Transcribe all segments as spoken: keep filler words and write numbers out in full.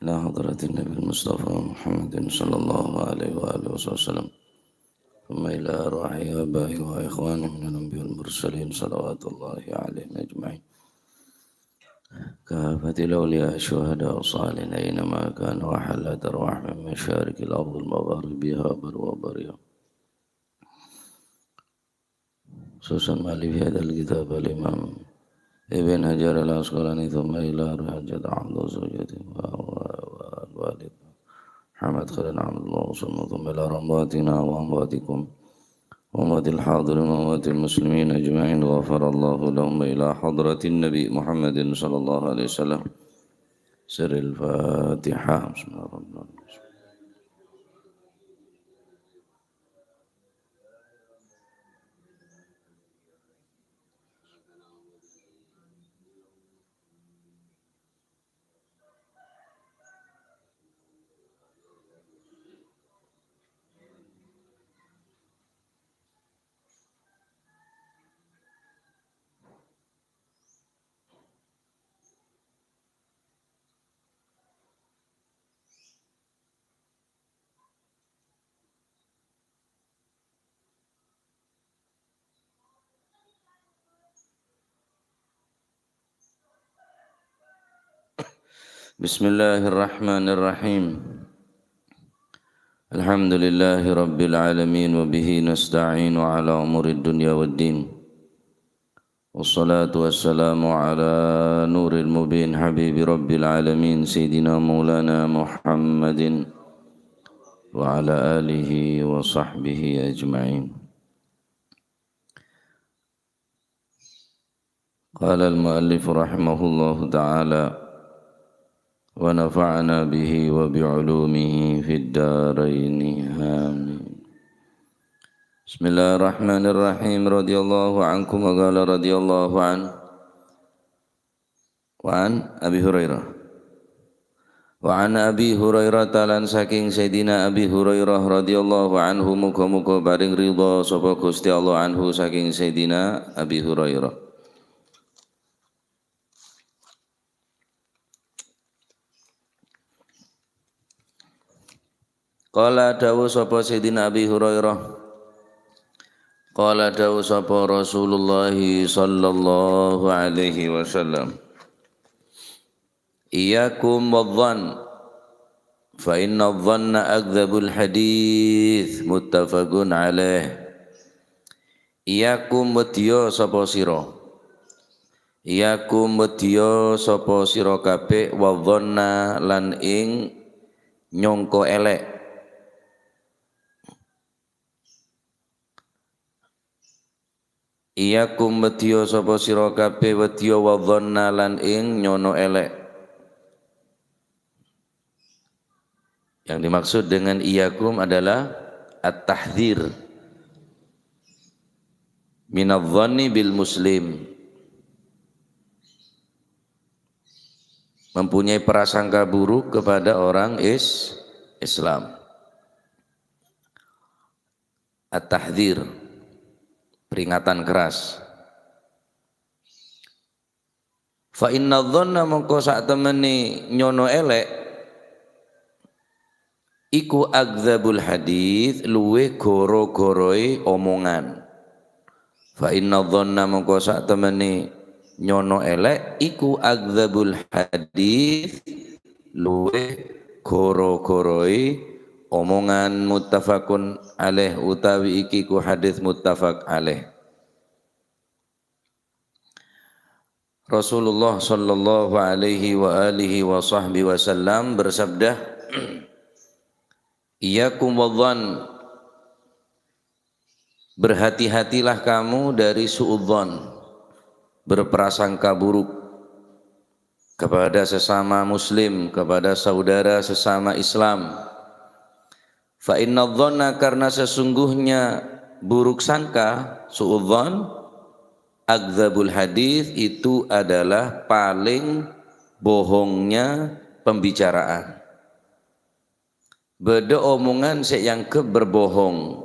إلى حضرة النبي المصطفى محمد صلى الله عليه وآله وسلم، ثم إلى أرواح آبائه وإخوانه من الأنبياء والمرسلين صلوات الله عليهم أجمعين، كافة الأولياء الشهداء الصالحين أينما كانوا، وحلت أرواح من مشارق الأرض ومغاربها برها وبحرها. Khususan mu'allif hadzal kitab al-Imam Ibn Hajar al-Asqalani, tsumma ila Hajar Abdul Sujud wa, wa, wa, Walid Muhammad Khalil Abdullah, tsumma, tsumma ila amwatina wa amwatikum wa amwatil hadirin wa amwatil muslimin ajma'in, ghafarallahu lahum, ila hadratin Nabi Muhammadin sallallahu alaihi wasallam. Sirril Fatihah. Bismillahirrahmanirrahim. Bismillahirrahmanirrahim. Alhamdulillahi rabbil alamin, wa bihi nasta'inu ala umurid dunya waddin. Wassalatu wassalamu ala nuril mubin habibi rabbil alamin sayyidina maulana Muhammadin wa ala alihi wa sahbihi ajma'in. Qala al-muallif rahimahullahu ta'ala, wa nafa'ana bihi wa bi ulumihi fid daraini. Amin. Bismillahirrahmanirrahim. Radhiyallahu ankum wa qala radhiyallahu an. Wa an Abi Hurairah. Wa an Abi Hurairah, talan saking Sayyidina Abi Hurairah radhiyallahu anhu, muga-muga paring ridha sapa Gusti Allah anhu saking Sayyidina Abi Hurairah. Qala, dawuh sapa Sayyidina Abi Hurairah, qala, dawuh sapa Rasulullah sallallahu alaihi wasallam, "Iyyakum wadh-dhann, fa inna dhanna akdzabul hadits." Muttafaqun alaih. Iyyakum, weddiya sapa sira. Iyyakum, weddiya sapa sira kabeh, wadh-dhanna, lan ing nyangka elek. Iyyakum, weddiya sapa sira kabeh, weddiya, wadh-dhanna, lan ing nyangka elek. Yang dimaksud dengan iyyakum adalah at-tahdzir minadh-dhanni bil muslim. Mempunyai prasangka buruk kepada orang is-, Islam. At-tahdzir, peringatan keras. Fa inna dhanna, mongko satemene nyono elek, iku akdzabul hadits, luwih goro-goroe omongan. Fa inna dhanna, mongko satemene nyono elek, iku akdzabul hadits, luwih goro-goroe omongan. Muttafaqun alaih, utawi iki ku hadits muttafaq alaih. Rasulullah sallallahu alaihi wa alihi wa sahbihi wasallam bersabda, "Iyyakum wadh-dhann, berhati-hatilah kamu dari su'udzan, berprasangka buruk kepada sesama muslim, kepada saudara sesama Islam." Fa inna dhanna, karena sesungguhnya buruk sangka, su'udzan, akdzabul hadits, itu adalah paling bohongnya pembicaraan. Bâdâ omongan sè èangghep berbohong,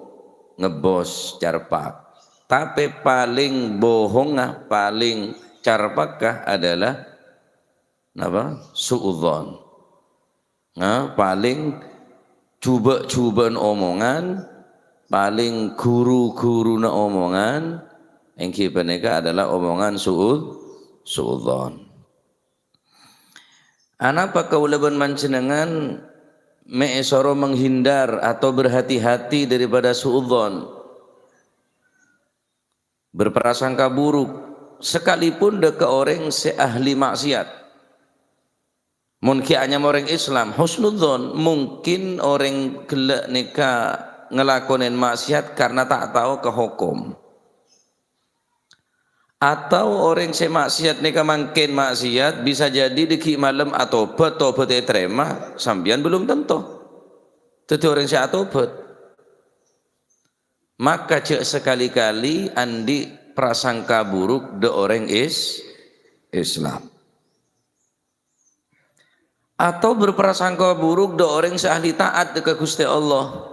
ngebbos, carpak. Tapè paling bohongnga, paling carpakka adalah napa? Su'udzon. Nah, paling jhubâ'-jhubâ'ân omongan, paling ghuru-ghuruna omongan, èngghi panèka adalah omongan su'ud-, su'udzon. Anapa kaulâ bân panjhennengngan mè' èsoro menghindar atau berhati-hati daripada su'udzon? Berprasangka buruk, sekalipun dâ' ka orèng sè ahli maksiat. Mon ghi' anyama orèng Islam, husnudzon, mungkin orèng ghellâ' nèka ngalakonè maksiat karena ta' tao ka hokom. Atau orèng sè maksiat nèka mangkèn maksiat, bisa jadi dâgghi' malem atobhât, tobhât ètarèma, sampèyan belum tentu. Dâddhi orèng sè atobhât. Maka jhâ' sakali-kali andi' prasangka buruk dâ' orèng Is-, Islam. Atau berprasangka buruk dâ' orèng sè ahli ta'at dâ' ka Ghustè Allah.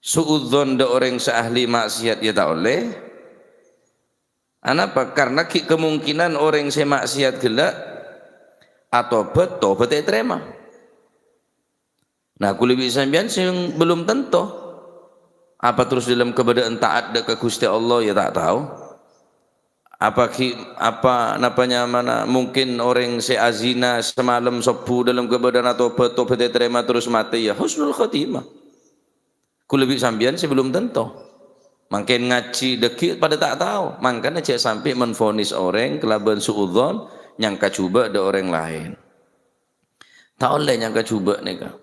Su'udzon dâ' orèng sè ahli maksiat, ya ta' ollè. Anapa? Karena ghi' kemungkinan orèng sè maksiat ghellâ' atobhât, tobhât ètarèma. Nah, kaulâ bi' sampèyan sè belum tentu. Apa terros dâlem kabâdâ'ân ta'at dâ' ka Ghustè Allah, ya ta' tao. Apa ghi-, apa, napa nyamana, mungkin orèng sè azina samalem sobbhu dâlem kabâdâ'ân atobhât, tobhât ètarèma terros matè, ya husnul khotimah. Kaulâ bi' sampèyan sè belum tentu. Mangkèn ngajhi dâgghi' padâ ta' tao. Mangkana jhâ' sampè' menvonis orèng kalabân su'udzon, nyangka jhubâ' dâ' orèng laèn. Ta' ollè nyangka jhubâ' nèka.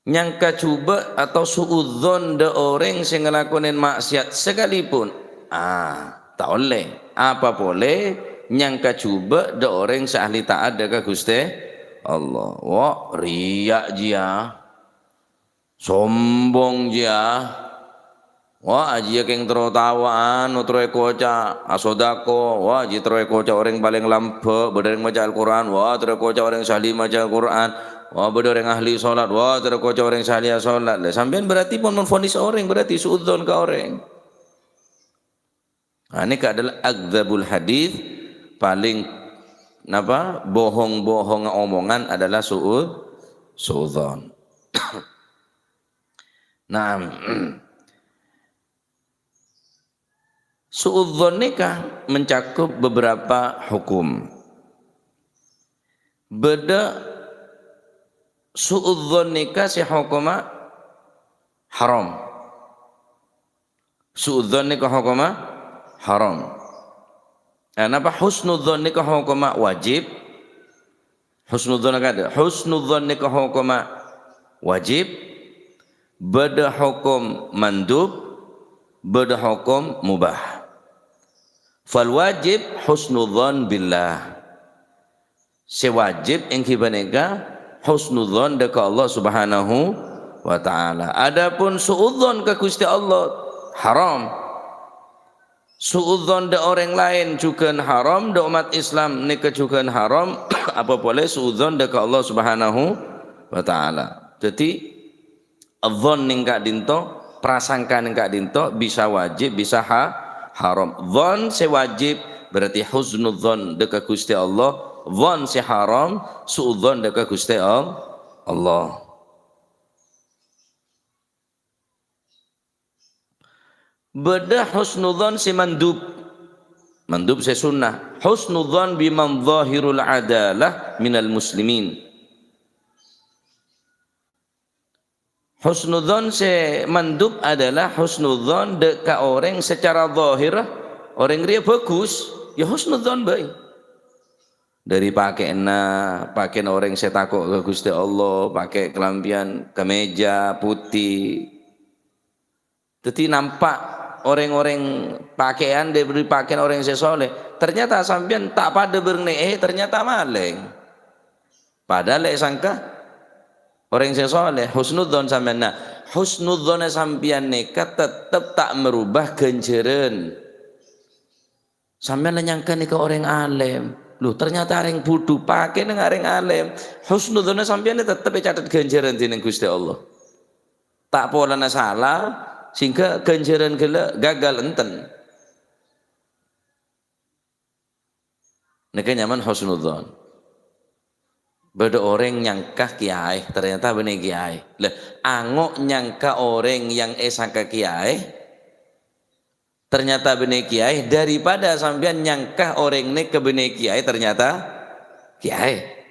Nyangka jhubâ' atau su'udzon dâ' orèng sè ngalakonè maksiat sakalipun. Ah, ta' ollè. Apa polè nyangka jhubâ' dâ' orèng sè ahli ta'at dâ' ka Ghustè Allah. Wa, riya' jiyâ. Sombong jiyâ. Wa, jiyâ kèng terro tawa'an, terro èkoca' asodako. Wa, jiyâ terro èkoca' orèng palèng lambâ', bâdâ orèng maca Al-Qur'an. Wa, terro èkoca' orèng sè ahli maca Al-Qur'an. Wa, bâdâ orèng ahli sholat. Wa, terro èkoca' orèng sè ahli sholat. Lah, sampèyan berarti pon menvonis orèng, berarti su'udzon ka orèng. Nah, nèka adalah akdzabul hadits, paling, napa, bohong-bohongnga omongan adalah su'ud-, su'udzon. Naam. Su'udzon nèka mencakup beberapa hukum. Bâdâ su'udzon nèka sè hokomma haram. Su'udzon nèka hokomma haram. Nah, napa husnudzon nèka hokomma wajib? Husnudzon nèka ada. Husnudzon nèka hokomma wajib, bâdâ hokom mandub, bâdâ hokom mubah. Fal wajib husnudzon billah. Sè wajib èngghi panèka husnudzon dâ' ka Allah Subhanahu wa Ta'ala. Adapun su'udzon ka Ghustè Allah, haram. Su'udzon dâ' orèng laèn jhughân haram, dâ' ommat Islam nèka jhughân haram, apa polè su'udzon dâ' ka Allah Subhanahu wa Ta'ala. Dhâddhi, dzon nèng ka'dinto, prasangka nèng ka'dinto bisa wajib, bisa ha-, haram. Dzon sè wajib berarti husnudzon dâ' ka Ghustè Allah, dzon sè haram su'udzon dâ' ka Ghustè Al-, Allah. Bâdâ husnudzon sè mandub. Mandub sè sunnah. Husnudzon biman zahirul adalah minal muslimin. Husnudzon sè mandub adalah husnudzon dâ' ka orèng secara zahir, orèng rèya bhâghus, ya husnudzon bhâi. Dâri pakè'anna, pakè'an orèng sè tako' ka Ghustè Allah, pakè' kalambhiyân kemèja putih. Dhâddhi nampa' orèng-orèng pakè'an dâri pakè'an orèng sè soleh. Ternyata sampèyan ta' padâ bâreng nè'è, ternyata malèng. Padahal èsangka orèng sè soleh, husnudzon sampèyan. Nah, husnudzonna sampèyan nèka tettep ta' merubah ghânjhârân. Sampèyan la nyangka nèka orèng alèm. Loh, ternyata orèng budhu, pakè'na orèng alèm. Husnudzonna sampèyan tettep ècatet ghânjhârân dènèng Ghustè Allah. Ta' polana sala, sehingga ghânjhârân ghellâ' gagal, enten. Nèka nyamana husnudzon. Bâdâ orèng nyangka kèyaè, ternyata bânnè kèyaè. Lah, ango' nyangka orèng yang èsangka kèyaè, ternyata bânnè kèyaè, daripada sampèyan nyangka orèng nèka bânnè kèyaè, ternyata kèyaè.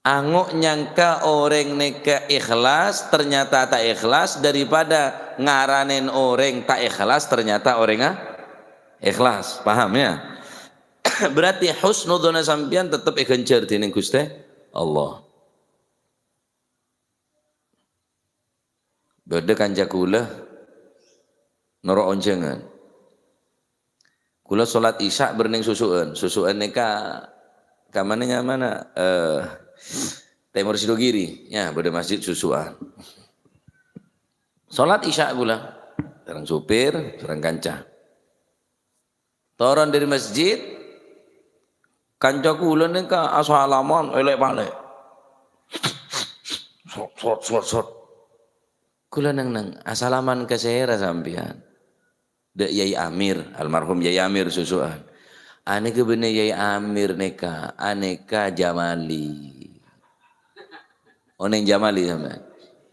Ango' nyangka orèng nèka ikhlas, ternyata ta' ikhlas, daripada ngaranè orèng ta' ikhlas, ternyata orèngnga ikhlas. Paham, ya? Berarti husnudzon sampèyan tetep èghânjhâr dènèng Ghustè Allah. Bâdâ kanca kaulâ noro' onjhângan. Kaulâ sholat Isya bâreng susu'an. Susu'an nèka kamana nyamana? Eh, Tèmor Sidogiri. Ya, bâdâ masjid susu'an. Sholat Isya kaulâ. Sareng supir, sareng kanca. Toron dâri masjid, kanca kaulâ nèka asalaman èlè'-palè'. Sot, sot, sot, sot. Kaulâ neng-neng, asalaman ka sèra sampèyan? Dâ' Yai Amir, almarhum Yai Amir susu'an. Anèka bânnè Yai Amir nèka, anèka Jamali. Onèng Jamali sampèyan?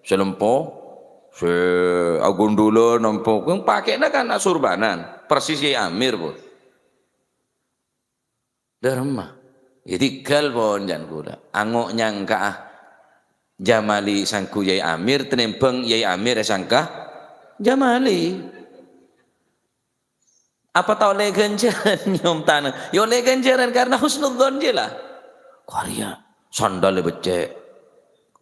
Sè lempo, sè agondolan lempo. Kan pakèna kan asurbanan. Persis Yai Amir, pon. Dâremma. Ya, tèghâl, pon, can kaulâ. Ango' nyangka'a Jamali sangghu Yai Amir, tènèmbhâng Yai Amir èsangka Jamali. Apa ta' ollè ghânjhârân nyom tanang? Ya ollè ghânjhârân karena husnudzon jiyâ la. Karèya sandal èbeccè'.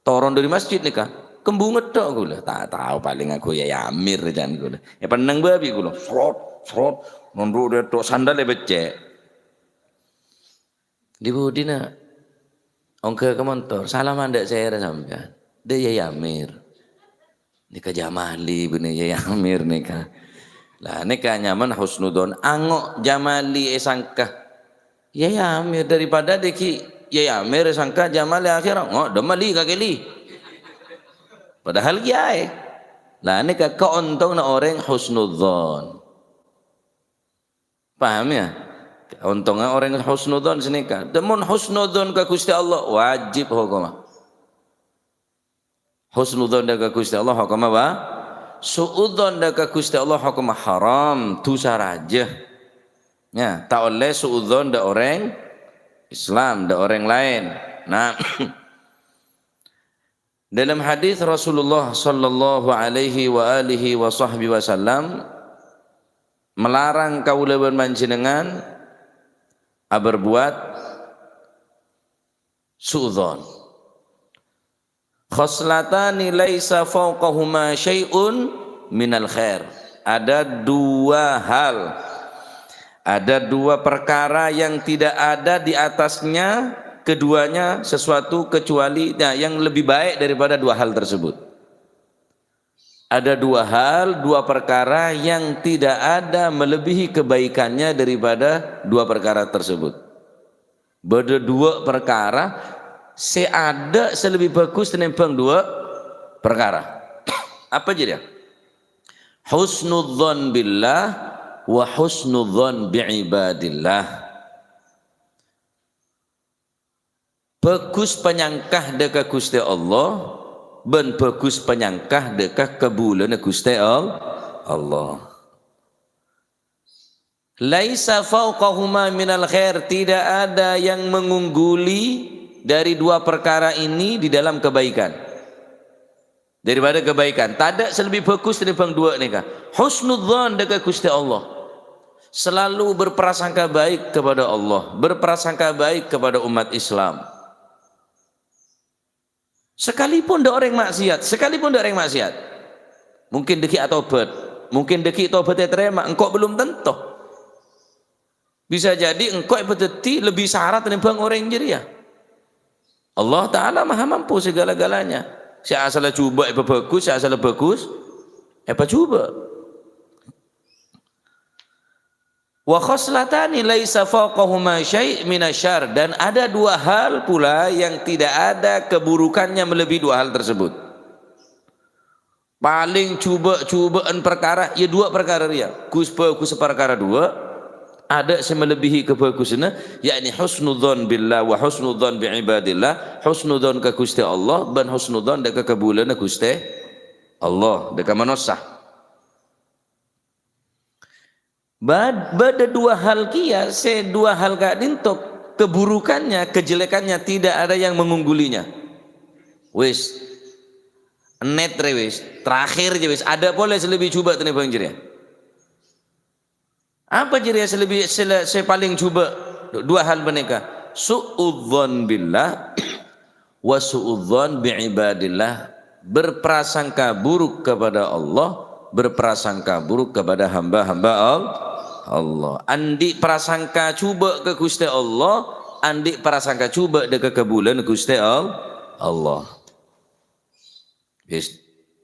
Toron dâri masjid nèka, kembunget tok kaulâ. Ta' tao palèng aku Yai Amir can kaulâ. Èpennèng bâbi kaulâ. Srot, srot, nondhu' dâ' tok sandal èbeccè'. Dhi-budhina ongghâ ka montor, salaman dâ' sèra sampèyan. Dâ' Yai Amir. Nèka Jamali bânnè Yai Amir nèka. Lah, nèka nyamana husnudzon. Ango' Jamali èsangka Yai Amir daripada dâgghi' Yai Amir èsangka Jamali akhèr, ngo' dâ' Mali ka kèli. Padahal kèyaè. Lah, nèka kaontonganna orèng husnudzon. Paham, ya? Ontongnga orèng husnudzon sanèka. Dâ' mon husnudzon ka Ghustè Allah, wajib hokomma. Husnudzon dâ' ka Ghustè Allah hokomma apa? Su'udzon dâ' ka Ghustè Allah hokomma haram, dhusa rajâ. Ya, ta' ollè su'udzon dâ' orèng Islam, dâ' orèng laèn. Nah, dalam hadis Rasulullah sallallahu alaihi wa alihi wa sahbihi wasallam melarang kaulâ bân panjhennengngan aberbuat su'udzon. "Khoslatani laisa fauqahuma syai'un minal khair." Ada dua hal. Ada dua perkara yang tidak ada di atasnya keduanya sesuatu kecuali, nah, yang lebih baik daripada dua hal tersebut. Ada dua hal, dua perkara yang tidak ada melebihi kebaikannya daripada dua perkara tersebut. Bâdâ dua perkara sè adâ' sè lebbi bhâghus tènèmbhâng dua perkara. Apa jârèya? Husnudzon billah wa husnudzon bi ibadillah. Bhâghus panyangka dâ' ka Ghustè Allah, bân bhâghus panyangka dâ' ka kabulâna Ghustè Al-, Allah. "Laisa fauqahuma minal khair", tidak ada yang mengungguli dari dua perkara ini di dalam kebaikan. Daripada kebaikan, tadâ' sè lebbi bhâghus tènèmbhâng duwâ' nèka. Husnudzon dâ' ka Ghustè Allah. Selalu berprasangka baik kepada Allah, berprasangka baik kepada umat Islam. Sekalipun dâ' orèng maksiat, sekalipun dâ' orèng maksiat. Mungkin dâgghi' atobhât, mungkin dâgghi' tobhât ètarèma, engko' belum tentu. Bisa jadi engko' èpadhâddhi lebbi sara tènèmbhâng orèng jârèya. Allah Ta'ala Maha Mampu segala-galanya. Sè asalla jhubâ' èpabhâghus, sè asalla bhâghus èpajhubâ'. "Wa khoslatani laisa fauqahuma syai' minasyarr", dan ada dua hal pula yang tidak ada keburukannya melebihi dua hal tersebut. Palèng jhubâ'-jhubâ'ân parkara, ya duwâ' parkara rèya. Ghus-bhâghus parkara duwâ', Adâ' sè malebbihi kabhâghusânna, yakni husnudzon billah wa husnudzon bi ibadillah, husnudzon ka Ghustè Allah bân husnudzon dâ' ka kabulâna Ghustè Allah, dâ' ka manossa. Bâd-, bâdâ dua hal kèya, sè dua hal ka'dinto keburukannya, kejelekannya tidak ada yang mengunggulinya. Wis. Ennet rè wis. Terakhir jâ wis. Adâ' polè sè lebbi jhubâ' tènèbâng jârèya. Apa jârèya sè lebbi, sè le-, sè palèng jhubâ'? Dua hal panèka. Su'udzon billah wa su'udzon bi ibadillah, berprasangka buruk kepada Allah, berprasangka buruk kepada hamba-hamba Al-, Allah. Andi' prasangka jhubâ' ka Ghustè Allah, andi' prasangka jhubâ' dâ' ka kabulâna Ghustè Al-, Allah. Wis,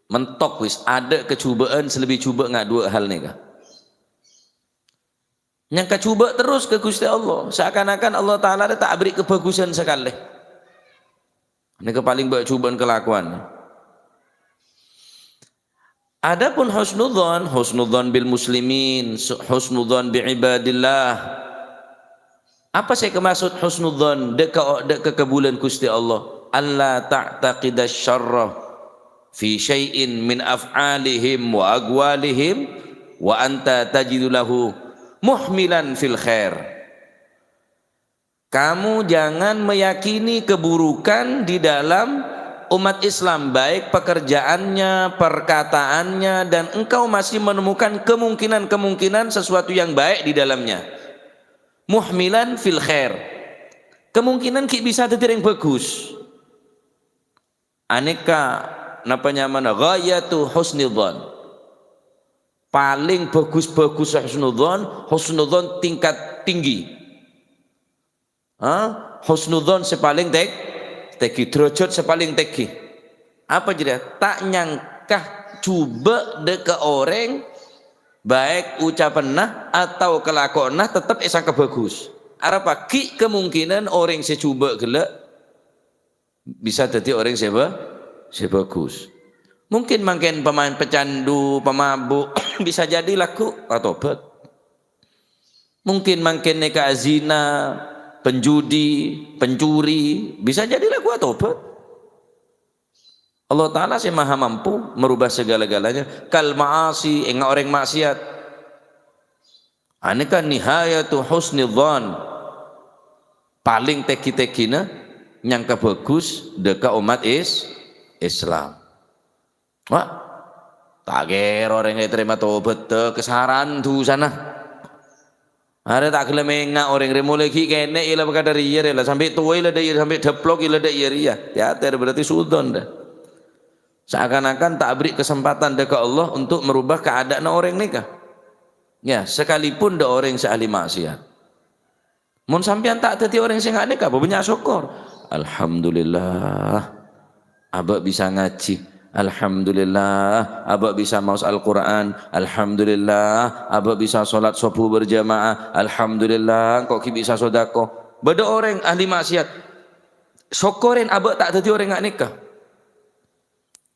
mentok wis, adâ' kajhubâ'ân sè lebbi jhubâ' nga' dua hal nèka. Nyangka jhubâ' terros ka Ghustè Allah, seakan-akan Allah Ta'ala ta' aberri' kabhâghusân sakalè. Nèka palèng bâ' jhubâ'ân kalakowan. Adapun husnudzon, husnudzon bil muslimin, su-, husnudzon bi ibadillah. Apa sè èkamaksod husnudzon dâ' ka, dâ' ka kabulâna Ghustè Allah? Alla ta'taqida syarra fi syai'in min af'alihim wa aqwalihim wa anta tajidu lahu muhmilan fil khair. Kamu jangan meyakini keburukan di dalam umat Islam, baik pekerjaannya, perkataannya, dan engkau masih menemukan kemungkinan-kemungkinan sesuatu yang baik di dalamnya. Muhmilan fil khair. Kemungkinan ghi' bisa dhâddhi orèng bhâghus. Anèka napa nyamana ghayatu husnidzan. Palèng bhâghus-bhâghus husnudzan, husnudzan tingkat tinggi. Ha? Husnudzan sè palèng teg-, tèngghi, derajat sè palèng tèngghi. Apa jârèya? Ta' nyangka jhubâ' dâ' ka orèng, baik ucapanna atau kalakowanna tettep èsangka bhâghus. Arapa? Ghi' kemungkinan orèng sè jhubâ' ghellâ' bisa dhâddhi orèng sè bhâ-, sè bhâghus. Mungkin mangkèn pemain pecandu, pemabuk, bisa jadi lagghu' atobat. Mungkin mangkèn nèka zina, penjudi, pencuri, bisa jadi lagghu' atobat. Allah Ta'ala sè maha mampu merubah segala-galanya. Kal ma'asi, enga' orèng maksiat. Anèka nihayatu husnidzan. Palèng tèngghi-tèngghina nyangka bhâghus dâ' ka ommat Is-, Islam. Wah, ta' kèra orèng ètarèma tobhâddhâ kasaran dhusana. Arè ta' ghellem enga' orèng rè molaè ghi' kènè' ila pakadhâ rèya rè la, sampè' towa ila dâ' iyâ, sampè' dâplok ila dâ' iyâ rèya. Tèyater berarti sudzon dâ. Seakan-akan ta' aberri' kesempatan dâ' ka Allah untuk merubah keadaanna orèng nèka. Ya, sekalipun dâ' orèng sè ahli maksiat. Mon sampèyan ta' dhâddhi orèng sè nga' nèka, bânnya' sokkor. Alhamdulillah, abâ' bisa ngajhi. Alhamdulillah, abâ' bisa maos Al-Qur'an. Alhamdulillah, abâ' bisa sholat subuh berjamaah. Alhamdulillah, engko' ghi' bisa sodako. Bâdâ orèng ahli maksiat. Sokkorè abâ' ta' dhâddhi orèng nga' nèka.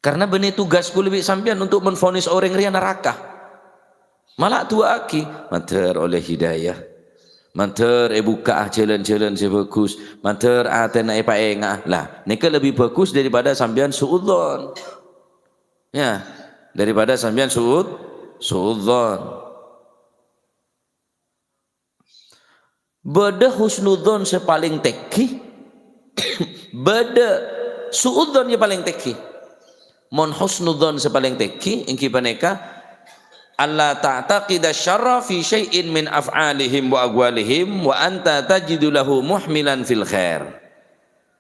Karena bânnè tugas kaulâ bi' sampèyan untuk menvonis orèng rèya naraka. Mala du'aaghi, mandhâr ollè hidayah. Mandhâr èbukka'a jhâlân-jhâlân sè bhâghus. Mandhâr atèna èpaènga'a. Lah, nèka lebbi bhâghus daripada sampèyan su'udzon. Ya, daripada sampèyan su'ud-, su'udzon. Bâdâ husnudzon sè palèng tèngghi, bâdâ su'udzon sè palèng tèngghi. Mon husnudzon sè palèng tèngghi, èngghi panèka, "Alla ta'taqida syarra fi syai'in min af'alihim wa aqwalihim, wa anta tajidu lahu muhmilan fil khair."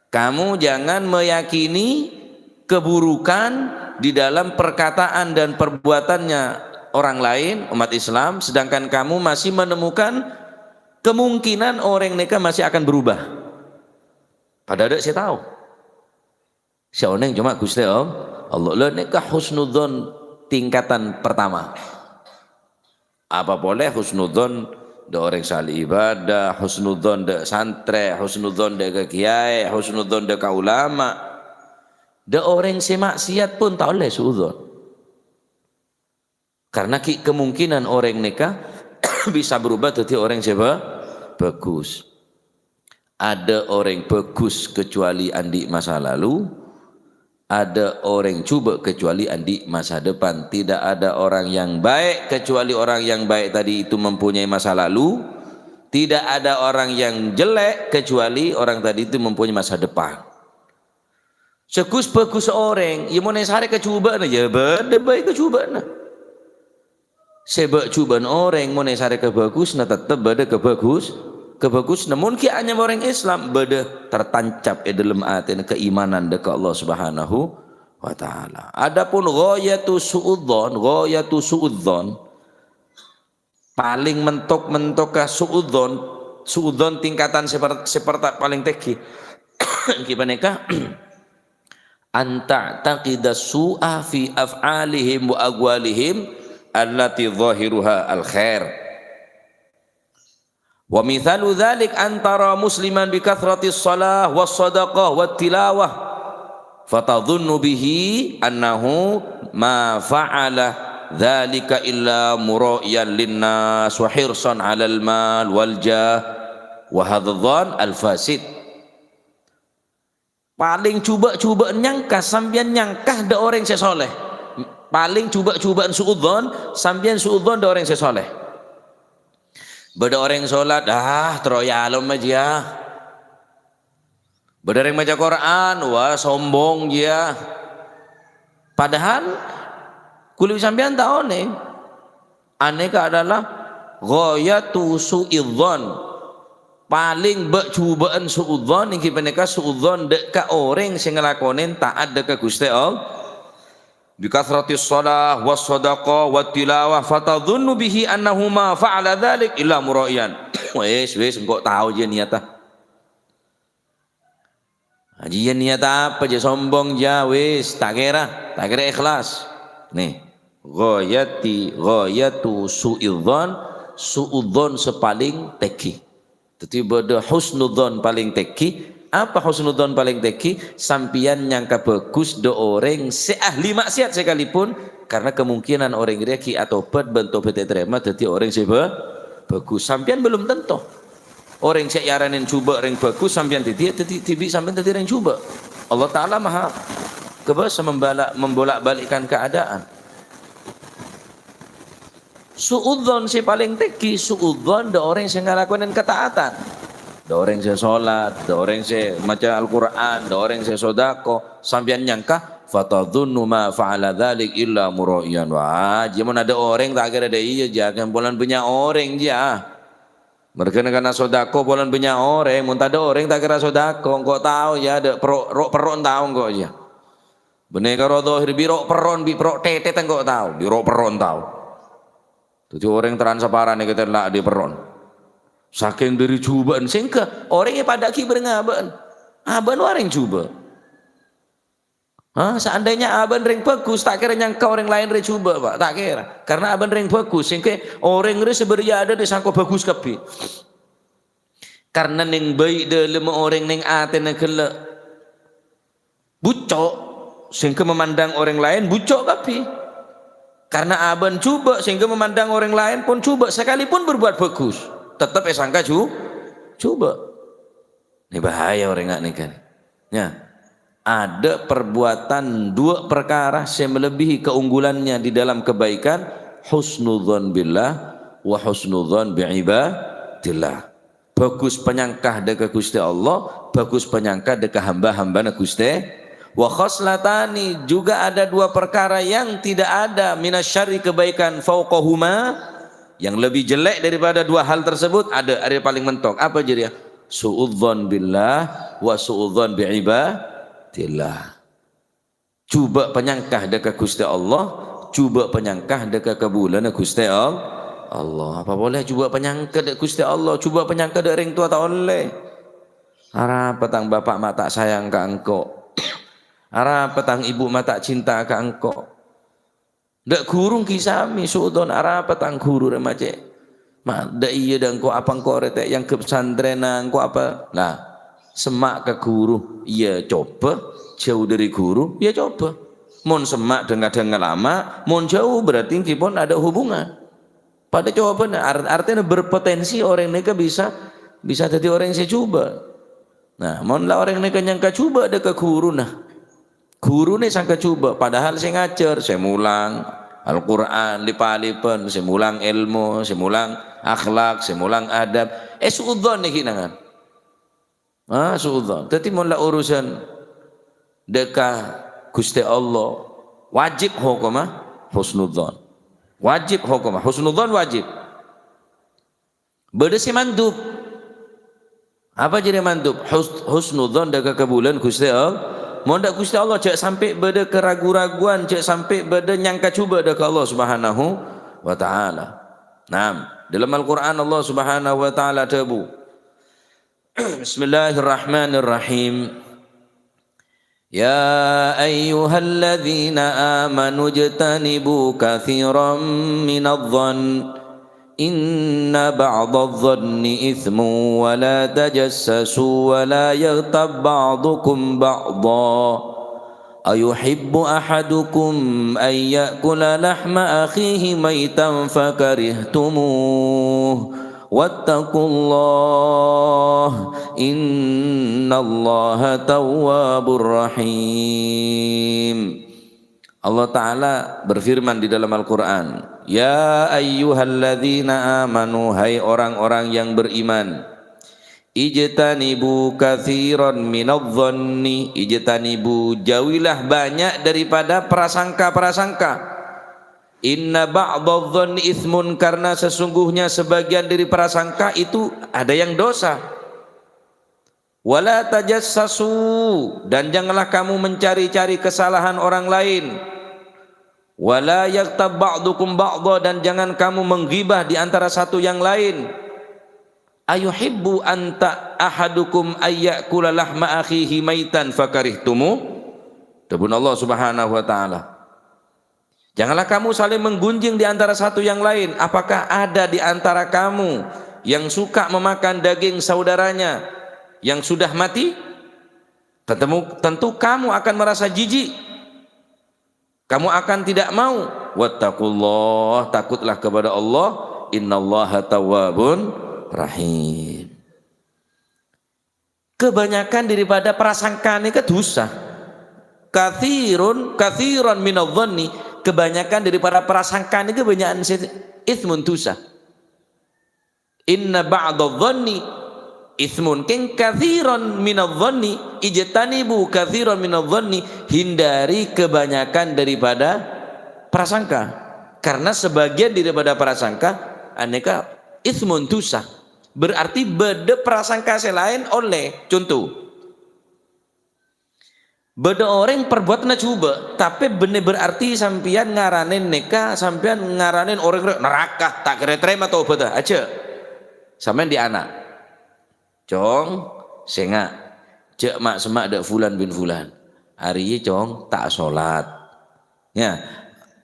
Kamu jangan meyakini keburukan di dalam perkataan dan perbuatannya orang lain, umat Islam, sedangkan kamu masih menemukan kemungkinan orèng nèka masih akan berubah. Padahal sè tao. Sè onèng coma Ghustè Allah. Lha nèka husnudzon tingkatan pertama. Apa polè husnudzon dâ' orèng sè ahli ibadah, husnudzon dâ' santrè, husnudzon dâ' ka kiyaè, husnudzon dâ' ka ulama. Dâ' orèng sè maksiat pon ta' ollè su'udzon. Karena ghi' kemungkinan orèng nèka bisa berubah dhâddhi orèng sè bhâ-, bhâghus. Adâ' orèng bhâghus kecuali andi' masa lalu, adâ' orèng jhubâ' kecuali andi' masa depan. Tidak ada orang yang baik kecuali orang yang baik tadi itu mempunyai masa lalu, tidak ada orang yang jelek kecuali orang tadi itu mempunyai masa depan. Sè ghus-bhâghus orèng, iyâ mon èsarè ka jhubâ'na, iyâ bâdâ bhâi ka jhubâ'na. Sè bâ'-jhubâ'ân orèng mon èsarè kabhâghusna, tettep bâdâ kabhâghus-, kabhâghusna. Mon ghi' anyama orèng Islam, bâdâ tertancap è dâlem atèna keimanan dâ' ka Allah Subhanahu wa Ta'ala. Adapun ghayatu su'udzon, ghayatu su'udzon, palèng mentok-mentoka su'udzon, su'udzon tingkatan sè per-, sè perta-, palèng tèngghi. Èngghi panèka, an ta'taqida su'a fi af'alihim wa aqwalihim allati zahiruha al-khair. Wa mithalu dzalik an tara musliman bi kathratis shalah was shadaqah wat tilawah, fatadhunnu bihi annahu ma fa'ala dzalika illa mura'iyan linnas wa hirsan 'alal mal wal jah, wa hadzal dzan al fasid. Palèng jhubâ'-jhubâ'ân nyangka, sampèyan nyangka dâ' orèng sè sholèh. Palèng jhubâ'-jhubâ'ân su'udzon, sampèyan su'udzon dâ' orèng sè sholèh. Bâdâ orèng sholat, ah, terro èalem jiyâ. Bâdâ orèng maca Qur'an, wah, sombong jiyâ. Padahal, kulâ bi' sampèyan ta' onèng. Anèka adalah ghayatu su'idzon. Palèng bâ'-jhubâ'ân su'udzon èngghi panèka su'udzon dâ' ka orèng sè ngalakonè ta'at dâ' ka Ghustè Allah. Bi kathratis shalah was shadaqah wat tilawah fatadhunnu bihi annahu ma fa'ala dzalik illa mura'iyan. Wis, wis, engko' tao jiyâ niyata. Jiyâ niyat apa, jiyâ sombong, jiyâ wis, ta' kèra, ta' kèra ikhlas. Nè, ghayati, ghayatu su'idzon, su'udzon sè palèng tèngghi. Dhâddhi bâdâ husnudzon palèng tèngghi. Apa husnudzon palèng tèngghi? Sampèyan nyangka bhâghus dâ' orèng sè ahli maksiat sakalipun, karena kemungkinan orèng rèya ghi' atobhât bân tobhât ètarèma dhâddhi orèng sè bhâ-, bhâghus. Sampèyan belum tentu. Orèng sè èaranè jhubâ' rèng bhâghus, sampèyan dhâddhi, dhâddhi dhibi' sampèyan dhâddhi rèng jhubâ'. Allah Ta'ala maha kabâsa membala-, membolak-balikkan keadaan. Su'udzon sè palèng tèngghi, su'udzon dâ' orèng sè ngalakonè ketaatan. Dâ' orèng sè sholat, dâ' orèng sè maca Al-Qur'an, dâ' orèng sè sodako. Sampèyan nyangka, "Fatadhunnu ma fa'ala dzalik illa mura'iyan." Wah, jiyâ mon adâ' orèng, ta' kèra dâ' iyâ, jiyâ kan polana bânnya' orèng, jiyâ. Mergâna kana sodako polana bânnya' orèng, mon tadâ' orèng ta' kèra sodako, engko' tao, jiyâ, dâ' perro', ro'-perro'na tao engko', jiyâ. Bânnè karo dhâhir bi' ro'-perro'na, bi' perro' tètèt engko' tao, bi' ro'-perro'na tao. Dhâddhi orèng transparan è kètè la' dâri perro'na. Sakèng dâri jhubâ'ân, sèngghâ orèng è padâ ghi' bhâreng abâ'na. Abâ'na orèng jhubâ'. Hah? Seandainya abâ'na rèng bhâghus, ta' kèra nyangka orèng laèn rè jhubâ', Pak. Ta' kèra. Karena abâ'na rèng bhâghus, sèngghâ orèng rè sè bâriyâ adâ' sangko bhâghus kabbhi. Karena nèng bhâi dâlemma orèng nèng atèna ghellâ' bucco', sèngghâ memandang orèng laèn bucco' kabbhi. Karena abâ'na jhubâ', sèngghâ memandang orèng laèn pon jhubâ', sakalipun berbuat bhâghus, tettep èsangka jhu-, jhubâ'. Nè bahaya orèng nga' nèka nè. Ya. Ada perbuatan dua perkara sè melebihi keunggulannya di dalam kebaikan, husnudzon billah wa husnudzon bi ibadillah. Bhâghus panyangka dâ' ka Ghustè Allah, bhâghus panyangka dâ' ka hamba-hambana Ghustè. Wa khoslatani, juga ada dua perkara yang tidak ada, minasyarri kebaikan fauqahuma, yang lebih jelek daripada dua hal tersebut ada, arè palèng mentok. Apa jârèya? Su'udzon billah wa su'udzon bi ibadillah. Jhubâ' panyangka dâ' ka Ghustè Allah, jhubâ' panyangka dâ' ka kabulâna Ghustè All-, Allah. Apa polè jhubâ' panyangka dâ' Ghustè Allah, jhubâ' panyangka dâ' rèng towa ta' ollè. Arapa tang bapa' ma' ta' sayang ka engko'? Arapa tang ibu ma' ta' cinta ka engko'? Dâ' ghuru ghi samè, su'udzon, arapa tang ghuru rè ma' cè'. Ma', dâ' iyâ dâ' engko' apa engko' rè ta' èangghep santrèna engko' apa? Lah, semma' ka ghuru, iyâ coba, jhâu dâri ghuru, iyâ coba. Mon semma' dhâng-kadhâng ngalama, mon jhâu berarti ènggi pon ada hubungan. Padâ cobâna, ar-, artèna berpotensi orèng nèka bisa, bisa dhâddhi orèng sè jhubâ'. Nah, mon la orèng nèka nyangka jhubâ' dâ' ka ghuruna, ghuruna sangka jhubâ', padahal sè ngajhâr, sè mulang Al-Qur'an lip-alipan, sè mulang èlmo, sè mulang akhlak, sè mulang adab, eh, su'udzon ghi' nangan. Ah, su'udzon. Dhâddhi, mon la urusan dâ' ka Ghustè Allah, wajib hokomma husnudzon. Wajib hokomma. Husnudzon wajib. Bâdâ sè mandub. Apa jârèya mandub? Hus-, husnudzon dâ' ka kabulâna Ghustè Allah. Mon dâ' Ghustè Allah, jhâ' sampè' bâdâ karagu-raguwan, jhâ' sampè' bâdâ nyangka jhubâ' dâ' ka Allah Subhanahu wa Ta'ala. Naam, dâlem Al-Qur'an Allah Subhanahu wa Ta'ala adhâbu, Bismillahirrahmanirrahim. يا أيها الذين آمنوا اجتنبوا كثيرا من الظن إن بعض الظن إثم ولا تجسسوا ولا يغتب بعضكم بعضا أيحب أحدكم أن يأكل لحم أخيه ميتا فكرهتموه واتقوا الله إن الله تواب رحيم. Allah Ta'ala berfirman di dalam Al-Quran, "Ya ayyuhalladzina amanu, hai orang-orang yang beriman, ijtanibu katsiran minadh-dhonni, ijtanibu, jauhilah banyak daripada prasangka-prasangka. Inna ba'dadh-dhonni itsmun, karena sesungguhnya sebagian dari prasangka itu ada yang dosa. Wala tajassasu, dan janganlah kamu mencari-cari kesalahan orang lain. Wala yaghtab ba'dukum ba'dha, dan jangan kamu menggibah di antara satu yang lain. Ayuhibbu anta ahadukum ayyakula lahma akhihi maitan fakarihtumu?" Dhâbuna Allah Subhanahu wa Ta'ala. Janganlah kamu saling menggunjing di antara satu yang lain. Apakah ada di antara kamu yang suka memakan daging saudaranya yang sudah mati? Tentu, tentu kamu akan merasa jijik. Kamu akan tidak mau. Wattaqullah, takutlah kepada Allah. Innallaha tawwabun rahim. Kebanyakan daripada prasangka nèka dosa. Katsirun, katsiran minadh-dhonni, kebanyakan daripada prasangka nèka bânnya'an sè itsmun, dosa. Inna ba'dadh-dhonni itsmun, keng katsiran minadh-dhonni, ijtanibu katsiran minadh-dhonni, hindari kebanyakan daripada prasangka. Karena sebagian daripada prasangka anèka itsmun, dosa. Berarti bâdâ prasangka sè laèn ollè. Conto, bâdâ orèng perbuatanna jhubâ', tapè bânnè berarti sampèyan ngaranè nèka, sampèyan ngaranè orèng rè-, naraka, ta' kèra tarèma tobhâddhâ, ajâ. Sampèyan dhi' ana', "Cong, sènga', jhâ' ma'-semma' dâ' fulan bin fulan. Arèya, Cong, ta' asolat." Ya,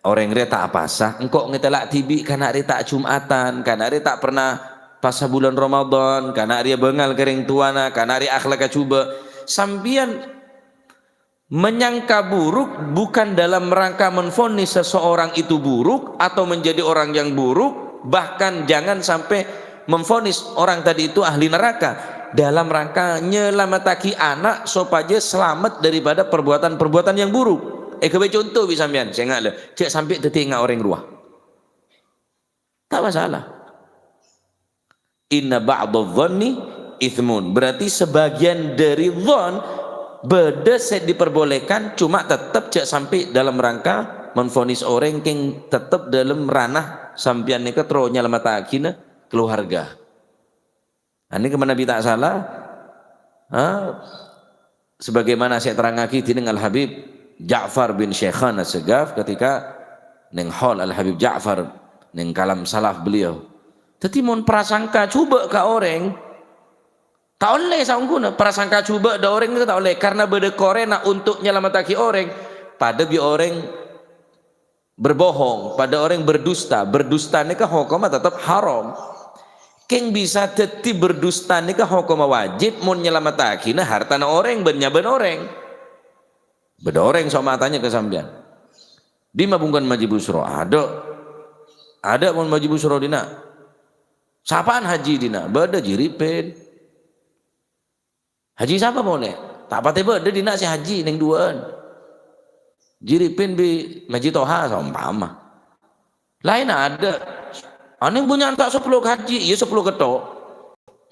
orèng rè ta' apasa, engko' ngètèla' dhibi' kana' rè ta' Jum'atan, kana' rè ta' pernah pasa bulân Ramadan, kana' rèya bângal ka rèng towana, kana' rè akhlakka jhubâ'. Sampèyan menyangka buruk bukan dalam rangka menvonis seseorang itu buruk atau menjadi orang yang buruk, bahkan jangan sampai memvonis orang tadi itu ahli neraka, dalam rangka nyelametaghi ana' sopajâ salamet daripada perbuatan-perbuatan yang buruk. Èghâbây conto bi' sampèyan, sènga' lè, jhâ' sampè' dhâddhi ènga' orèng rowa. Ta' masalah. Inna ba'dadh-dhonni itsmun. Berarti sebagian dari dhon bâdâ sè diperbolehkan, cuma tetep jhâ' sampè' dalam rangka menvonis orèng, keng tetep dalam ranah sampèyan nèka terro nyalamettaghina keluarga. Anèka manabi ta' sala, ha? Sebagaimana sè èterrangngaghi dhinèng Al-Habib Ja'far bin Syekhana Segaf ketika neng haul Al-Habib Ja'far, neng kalam salaf beliau. Dhâddhi, mon prasangka jhubâ' ka orèng, ta' ollè saongghuna. Prasangka jhubâ' dâ' orèng nèka ta' ollè, karna bâdâ korèna untuk nyalamettaghi orèng. Padâ bi' orèng berbohong, padâ orèng berdusta. Berdusta nèka hokomma tetep haram. Keng bisa dhâddhi berdusta nèka hokomma wajib mon nyalamettaghina hartana orèng bân nyabân orèng. Bâdâ orèng so' matanya ka sampèyan, "Dimma bungkona Majibusro?" "Adâ'." Adâ' mon Haji Busro dinna'. Sapa'an haji dinna'? Bâdâ Haji Ripin. Haji sapa polè? Ta' patè bâdâ dinna' sè haji neng duwâ'ân. Haji Ripin bi' Haji Toha, saompama. Laènna adâ'. Anèng bânnya' ta' sapolo haji, iyâ sapolo ketto'.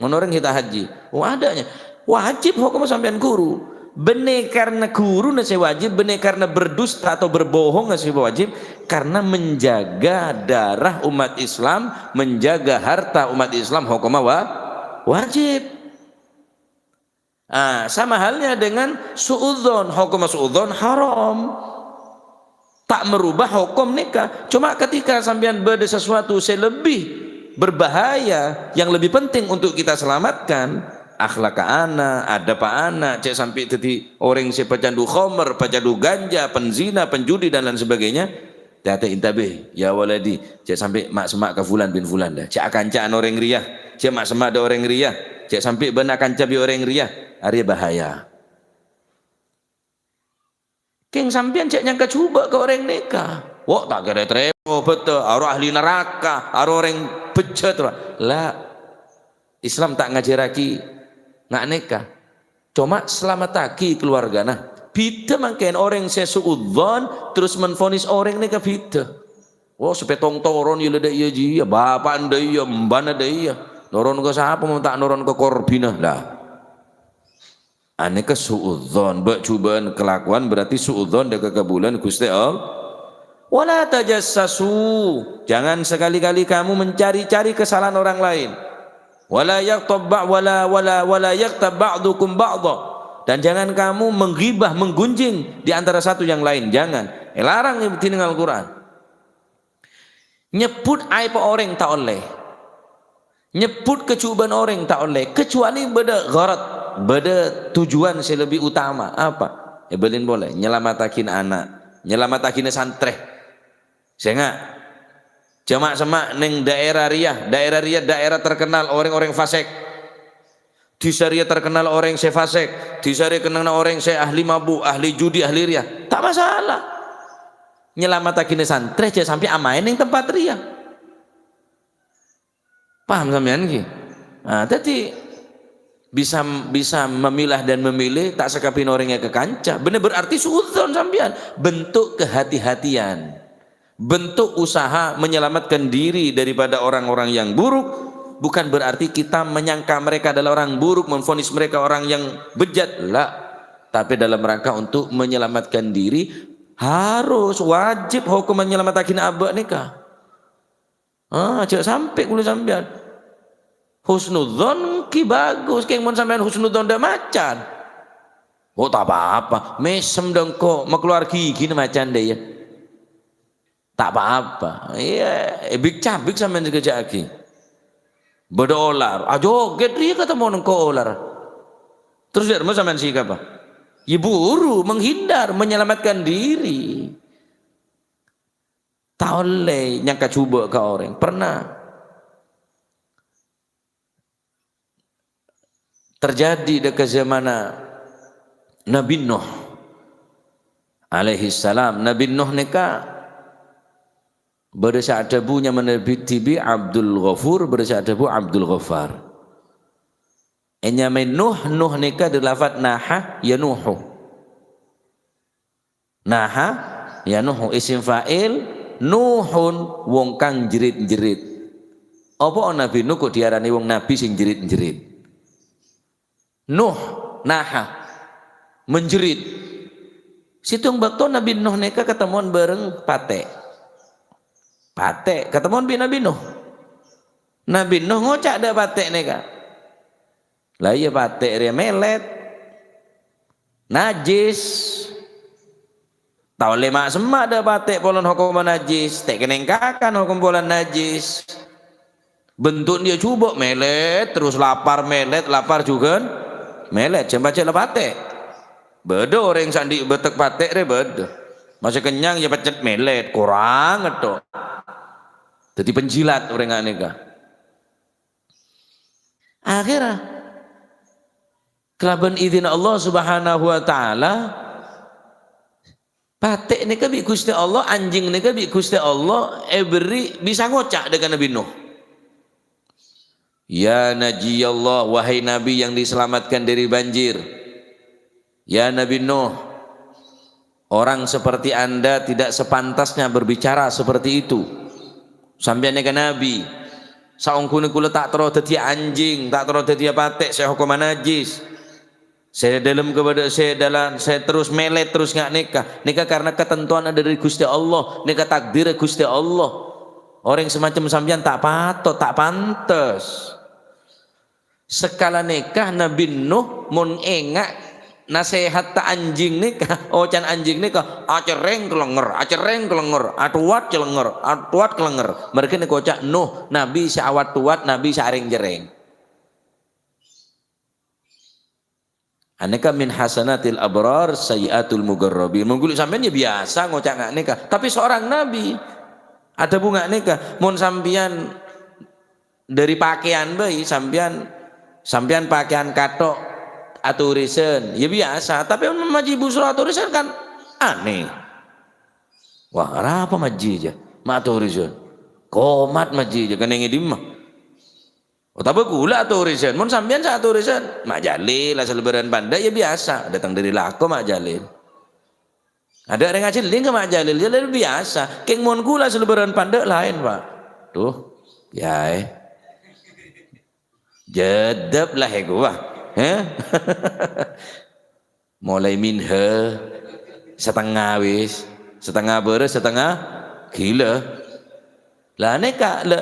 Mon orèng sè ta' haji. Oh, adâ' nyè. Wajib hokomma sampèyan ghuru. Bânnè karna ghuruna sè wajib, bânnè karna berdusta atau berbohong sè wajib, karna menjaga darah umat Islam, menjaga harta umat Islam, hokomma wa-, wajib. Ah, sama halnya dengan su'udzon, hokomma su'udzon haram. Ta' merubah hokom nèka. Cuma ketika sampèyan bâdâ sesuatu sè lebih berbahaya, yang lebih penting untuk kita selamatkan, akhlak ana', adab ana', cè' sampè' dhâddhi orèng sè pecandu khomer, pecandu ganja, penzina, penjudi, dan lain sebagainya, tè-, tè-, intabih, ya waladi, cè' sampè' ma'-, semma' ka fulan bin fulan, dâ. Cè' akanca'an orèng rèya, cè' ma'-, semma' dâ' orèng rèya, cè' sampè' bâ'na akanca bi' orèng rèya, arèya bahaya. Kèng sampèyan jhâ' nyangka jhubâ' ka orèng nèka. Wo, ta' kèra tarèma bhâdhâ, aro ahli naraka, aro orèng bejjhât, wa. La, Islam ta' ngajhârraghi nga' nèka. Coma salamettaghi keluargana. Bhidhâ mangkèn orèng sè su'udzon terros menvonis orèng nèka bhidhâ. Wo, sapèttong toron iyâ la dâ' iyâ jiyâ, bapa'na dâ' iyâ, embhâna dâ' iyâ. Noron ka sapa mon ta' noron ka korbhina? La. Anèka su'udzon, bâ'-jhubâ'ân kalakowan berarti su'udzon dâ' ka kabulâna Ghustè Allah. "Wala tajassasu," jangan sekali-kali kamu mencari-cari kesalahan orang lain. "Wala yaghtab ba-, wala, wala, wala yaghtab ba'dukum ba'dha." Dan jangan kamu mengghibah, menggunjing di antara satu yang lain, jangan. Èlarang è dinna' Al-Qur'an. Nyebbhut aèbba orèng ta' ollè. Nyebbhut kajhubâ'ân orèng ta' ollè, kecuali bâdâ gharad, bâdâ tujuan sè lebbi utama. Apa? Èbâlin polè, nyalamettaghina ana', nyalamettaghina santrè. Sènga', jhâ' ma'-, semma' neng daerah rèya, daerah rèya daerah terkenal orèng-orèng fasik. Dhisa rèya terkenal orèng sè fasik, dhisa rèya terkenal orèng sè ahli mabuk, ahli judi, ahli rèya. Ta' masalah. Nyalamettaghina santrè jhâ' sampè' amaèn neng tempat rèya. Paham sampèyan, ghi? Nah, dhâddhi bisa, bisa memilah dan memilih, ta' sakabhinna orèng èkakanca. Bânnè berarti su'udzon sampèyan. Bentuk kehati-hatian. Bentuk usaha menyelamatkan diri daripada orang-orang yang buruk bukan berarti kita menyangka mereka adalah orang buruk, memvonis mereka orang yang bejat. La. Tapi dalam rangka untuk menyelamatkan diri, harus wajib hokom nyalamettaghina abâ' nèka. Ah, jhâ' sampè' kaulâ sampèyan. Husnudzon ghi bhâghus, kèng mon sampèyan husnudzon dâ' macan. Oh, ta' pa-apa. Mèsem dâ' engko', makalowar ghighina macan dâ' iyâ. Ta' pa-apa. Iyâ, èbik-cabik sampèyan sakejjhâ' aghi. Bâdâ olar, ajogèt rèya katemmo engko' olar. Terros dâ' remma sampèyan sikapa? Yâ buru, menghindar, menyelamatkan diri. Ta' ollè nyangka jhubâ' ka orèng. Pernah terjadi dâ' ka zamanna Nabi Nuh alaihissalam. Nabi Nuh nèka bâdâ sè adhâbu nyamana dhibi' Abdul Ghafur, bâdâ sè adhâbu Abdul Ghaffar. Ènyamaè Nuh, Nuh nèka dâri lafat naha, yanuhu. Naha, yanuhu, isim fa'il, nuhun, wong kang jerit-jerit. Apa Nabi Nuh kok diarani wong nabi sing jerit-jerit? Nuh, naha, menjerit. Sèttong bâkto Nabi Nuh nèka katemmowan bhâreng patè'. Patè', katemmowan bi' Nabi Nuh. Nabi Nuh ngoca' dâ' patè' nèka. La iyâ, patè' rèya mèlèt. Najjhis. Ta' ollè ma'-, semma' dâ' patè' polana hokomma najjhis. Ta' kennèng kakan hokom polana najjhis. Bentuk iyâ jhubâ' mèlèt, terros lapar mèlèt, lapar jhughân mèlèt. Jhâ' pajhât la patè'. Bâdâ orèng sè andi' bâtek patè' rè bâdâ. Masih kenyang iyâ peccet mèlèt, korang ètto. Dhâddhi penjilat orèng ghânèka. Akhèrra, kalabân idin Allah Subhanahu wa Ta'ala, Patè' nèka bi' Ghustè Allah, anjing nèka bi' Ghustè Allah èberri' bisa ngoca' dâ' ka Nabbhi Nuh. "Ya Najiyallah, wahai Nabi yang diselamatkan dari banjir. Ya Nabi Nuh, orang seperti Anda tidak sepantasnya berbicara seperti itu. Sampèyan nèka Nabi. Saongghuna kaulâ ta' terro dhâddhiyâ anjing, ta' terro dhâddhiyâ patè' sè hokomma najis. Sè dâlem kabâdâ-, sè dâlân, sè terros mèlèt terros nga' nèka. Nèka karena ketentuan dâri Ghustè Allah, nèka takdirra Ghustè Allah. Orèng semacam sampèyan ta' patot, ta' pantes." Sakala nèka Nabbhi Nuh mon enga' nasèhatta anjing nèka, oca'na anjing nèka, "Acerrèng kalènger, acerrèng kalènger, atowat kalènger, atowat kalènger." Marghâ nèka oca' Nuh, nabi sè awat-towat, nabi sè arèng-cerrèng. Anèka min hasanatil abrar, sayyi'atul muqarrabin. Mon ghuli sampèyan ya biyasa ngoca' nga' nèka. Tapè seorang nabi adhâbu nga' nèka, "Mon sampèyan dâri pakèyan bhâi, sampèyan, sampèyan pakèyan kathok atorèsan, ya biyasa. Tapè mon majhi busro atorèsan kan anèh." "Wah, arapa majhi jâ? Ma' atorèsan? Komat majhi jâ, kennèng è dimma?" Otabâ kaulâ atorèsan. Mon sampèyan sè atorèsan, Ma' Jalil, asal bârân pandâ', ya biyasa. Dâteng dâri lako Ma' Jalil. Adâ' rèng ajhelling ka Ma' Jalil, Jalil biyasa. Kèng mon kaulâ asal bârân pandâ' laèn, Pak. Duh, yaè. Jâdâp la è kowa. Heh? Molaè minha, satengnga wis, satengnga bârâs, satengnga ghilâ. Lah nèka, la,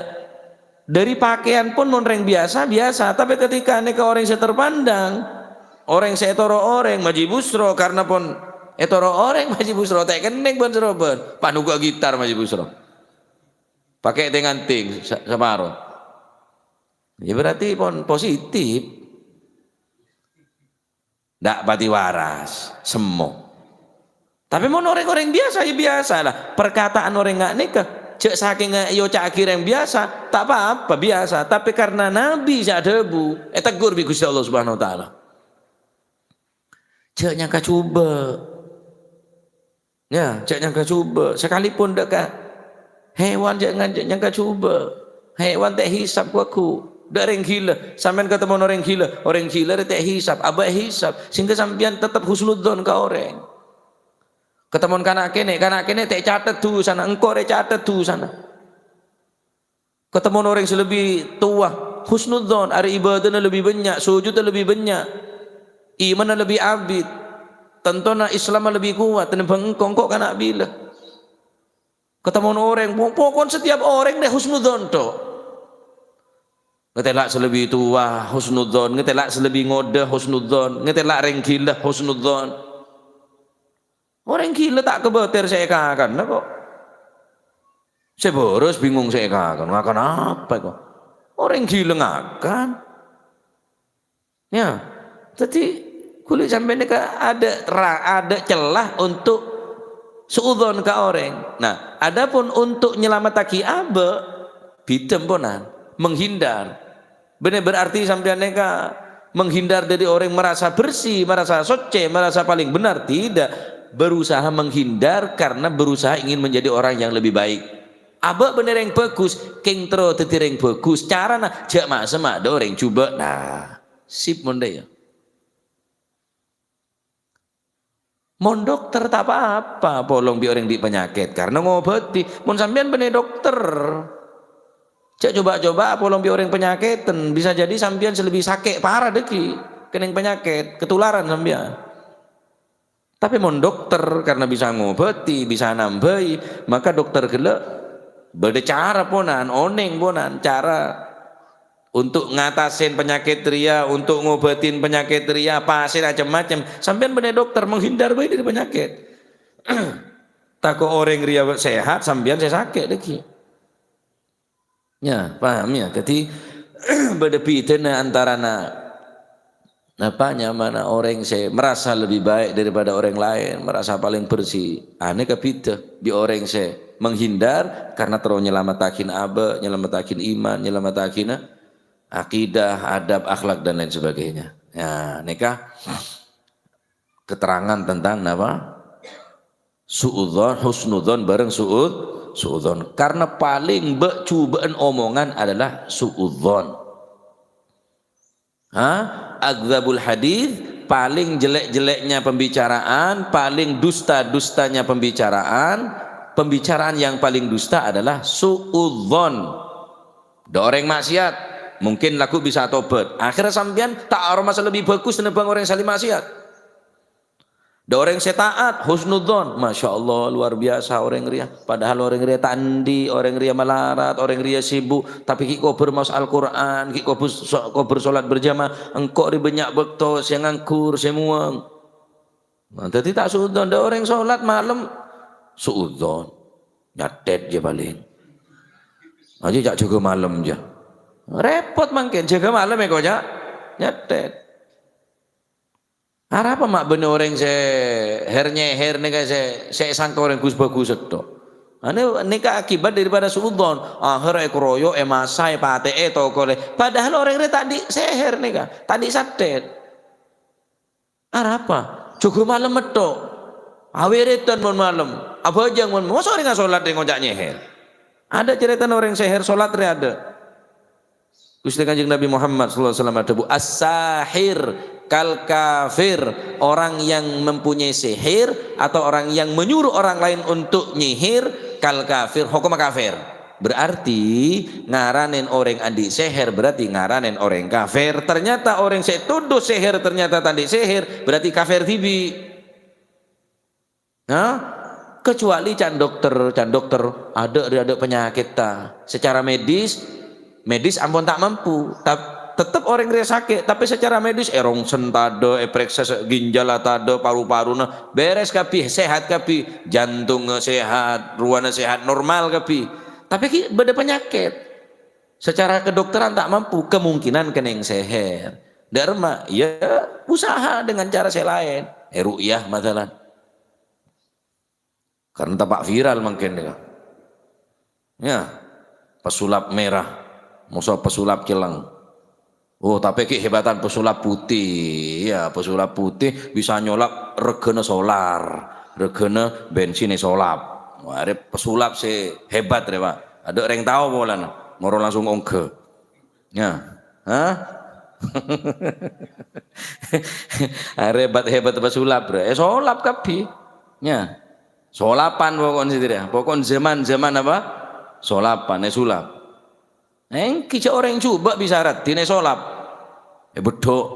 dâri pakèyan pon mon rèng biyasa, biyasa. Tapè ketika nèka orèng sè terpandang, orèng sè ètoro' orèng, majhi busro, karena pon ètoro' orèng, majhi busro, ta' kennèng bân-sèrobân. Panuga gitar majhi busro. Pakè tèng-antèng sa-, saparo. Ya berarti pon positif. Ndak pati waras, semmo. Tapè mon orèng-orèng biyasa, ya biyasa la. Perkataan orèng nga' nèka, jhâ' sakènga èoca'aghi rèng biyasa, ta' pa-apa, biyasa. Tapè karena nabi sè adhâbu, ètegghur bi' Ghustè Allah Subhanahu wa Ta'ala. Jhâ' nyangka jhubâ'. Ya, jhâ' nyangka jhubâ'. Sakalèpon dâ' ka hèwan jhâ' ngan-, jhâ' nyangka jhubâ'. Hèwan ta' èhisap ghu-, ghu. Dâ' rèng ghilâ. Sampèyan katemmo orèng ghilâ. Orèng ghilâ rè ta' èhisap. Abâ' èhisap. Sehingga sampèyan tetep husnudzon ka orèng. Katemmo kana' kènè', kana' kènè' ta' ècatet dhusana. Engko' rè ècatet dhusana. Katemmo orèng sè lebbi towa, husnudzon, arè ibâdâna lebbi bânnya', sujudda lebbi bânnya', imanna lebbi abit, tantona Islamma lebbi kowat tèmbhâng engko', engko' kana' bilâ. Katemmo orèng, po-, pokon setiap orèng rè husnudzon, tok. Ngatèla' sè lebbi towa, husnudzon. Ngatèla' sè lebbi ngodâ, husnudzon. Ngatèla' rèng ghilâ, husnudzon. Orèng ghilâ ta' kabâtèr sè èkakana kok. Sè bârâs bingung sè èkakan. Ngakan apa kok? Orèng ghilâ ngakan. Ya. Dhâddhi, ghuli sampèyan nèka adâ' ra-, adâ' cella untuk suudzon ka orèng. Nah, adapun untuk nyelamettaghi abâ', bhidhâ ponan, menghindar. Bânnè berarti sampèyan nèka menghindar dari orang merasa bersih, merasa socce, merasa paling benar? Tidak. Berusaha menghindar karena berusaha ingin menjadi orang yang lebih baik. Abâ' bânnè rèng bhâghus, kèng terro dhâddhi rèng bhâghus. Carana jhâ' ma'-, sè ma' dâ' orèng jhubâ'. Nah, sip mon dâ' iyâ. Mon dokter ta' pa-apa apolong bi' orèng bi' panyakèt, karena ngobâdhi. Mon sampèyan bânnè dokter, jhâ' coba-coba apolong bi' orèng panyakèdhân, bisa jadi sampèyan sè lebbi sakè' para dhâggi', kennèng panyakèt, ketularan sampèyan. Tapè mon dokter karena bisa ngobâdhi, bisa nambâi, maka dokter ghellâ' bâdâ cara ponan, onèng ponan, cara untuk ngatasèn panyakèt rèya, untuk ngobâdhin panyakèt rèya, pasèna cem-macem. Sampèyan bânnè dokter, menghindar bhâi dâri panyakèt. Tako' orèng rèya sèhat, sampèyan sè sakè' dhâggi'. Ya, paham ya? Dhâddhi, bâdâ bhidhâna antarana Napa nyamana orèng sè merasa lebih baik daripada orèng laèn, merasa palèng bersih? Anè kabhidhâ bi' orèng sè menghindar karena terro nyalamettaghin abâ', nyalamettaghin iman, nyalamettaghin akidah, adab, akhlak, dan lain sebagainya. Ya, nèka keterangan tentang napa? Su'udzon, husnudzon bareng su'ud-, su'udzon. Karena paling bâ'-, cobâ'ân omongan adalah su'udzon. Ha? Agdzabul hadits, paling jelek-jeleknya pembicaraan, paling dusta-dustanya pembicaraan, pembicaraan yang paling dusta adalah su'udzon. Dâ' orèng maksiat, mungkin lagghu' bisa tobat. Akhirnya sampèyan ta' aromasa lebbi bhâghus tènèmbhâng orèng sè ahli maksiat. Dâ' orèng sè taat, husnudzon. Masya Allah, luar biasa orèng rèya. Padahal orèng rèya ta' andi', orèng rèya malarat, orèng rèya sibuk. Tapè ghi' kobhâr maos Al-Qur'an, ghi' kobhâr so-, kobhâr sholat berjamaah. Engko' rè bânnya' bâkto sè nganggur, sè muwang. Nah, dhâddhi ta' su'udzon. Dâ' orèng sholat malem, su'udzon. Nyatèt jâ palèng. Aja jâ' jâgâ malem jâ. Rèpot mangkèn, jâgâ malem è koca'. Nyatèt. Arapa ma' bânnè orèng sè her-nyèher nèka sè, sè èsangka orèng ghus-bhâghus sèttong? Anu, nèka akibat daripada su'udzon. Akhèr èkaroyok, èmasa, èpatè'è tokona. Padahal orèng rèya ta' andi' sèhèr nèka, ta' andi' sathèt. Arapa? Jâgâ malem metto. Awiridan mon malem, abhâjâng mon, masa orèng asolat rè ngoca' nyèhèr? Ada carètana orèng sèhèr solat rè ada. Gusti Kanjeng Nabi Muhammad sallallahu alaihi wasallam adhâbu, "As-sahir kal kafir." Orang yang mempunyai sihir atau orang yang menyuruh orang lain untuk nyihir, kal kafir, hokomma kafir. Berarti ngaranè orèng andi' sihir, berarti ngaranè orèng kafir. Ternyata orèng sè tuduh sihir ternyata ta' andi' sihir, berarti kafir dhibi'. Nah, kecuali can dokter, can dokter, ada, ada, ada penyakit ta. Secara medis, medis ampon ta' mampu. Tap-, tetep orèng rèya sakè', tapè secara medis, eh, rongsen tadâ', eh, parèksa se-, ginjal tadâ', paru-paruna, bèrès kabbhi, sehat kabbhi, jantung sehat, rowana sehat, normal kabbhi. Tapè ghi' bâdâ penyakit. Secara kedokteran ta' mampu, kemungkinan kenning sèhèr. Dâ' remma, ya usaha dengan cara sè laèn. Eh, ruqyah, masalan. Karena tapa' viral mangkèn nèka. Ya, pesulap merah, moso pesulap celleng. Oh, tapè ghi' hebatan pesulap putih. Ya, pesulap putih bisa nyolap regana solar, regana bensin èsolap. Wah, arè pesulap sè hebat rè, Pak. Adâ' rèng tao polana, moro langsung ongghâ. Ya. Hah? Arè hebat-hebat pesulap, bro. Eh, solap kabbhi. Ya. Solapan pokokna sè dhâri. Pokokna zaman-zaman apa? Solapan, eh, sulap. Èngghi jâ' orèng jhubâ' bisa raddhin èsolap. Èbeddhuk.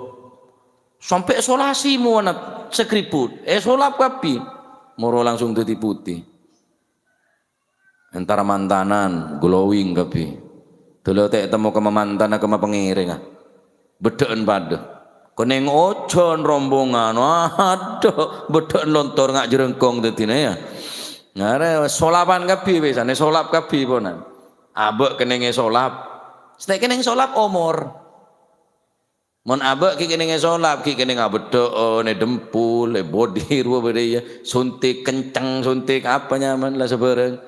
Sampè' solasi mowana sagribut. Èsolap kabbhi. Moro langsung dhâddhi putih. Entar mantanan, glowing kabbhi. Dulu ta' temmo kemma mantanna kemma pangèrèngnga. Beddhâ'ân padâ. Kenning ojhân rombongan. Adhu, beddhâ'ân lontor nga' jrengkong dhâddhina ya. Arè solapan kabbhi bisanè, solap kabbhi ponan. Abâ' kenning èsolap. Sè ta' kenning solap omor. Mon abâ' ghi' kenning èsolap, ghi' kenning abeddhâ'ân, èdempul, èbodi rowa bâdâ iyâ. Suntik kenceng, suntik apa nyamana la sabârâng.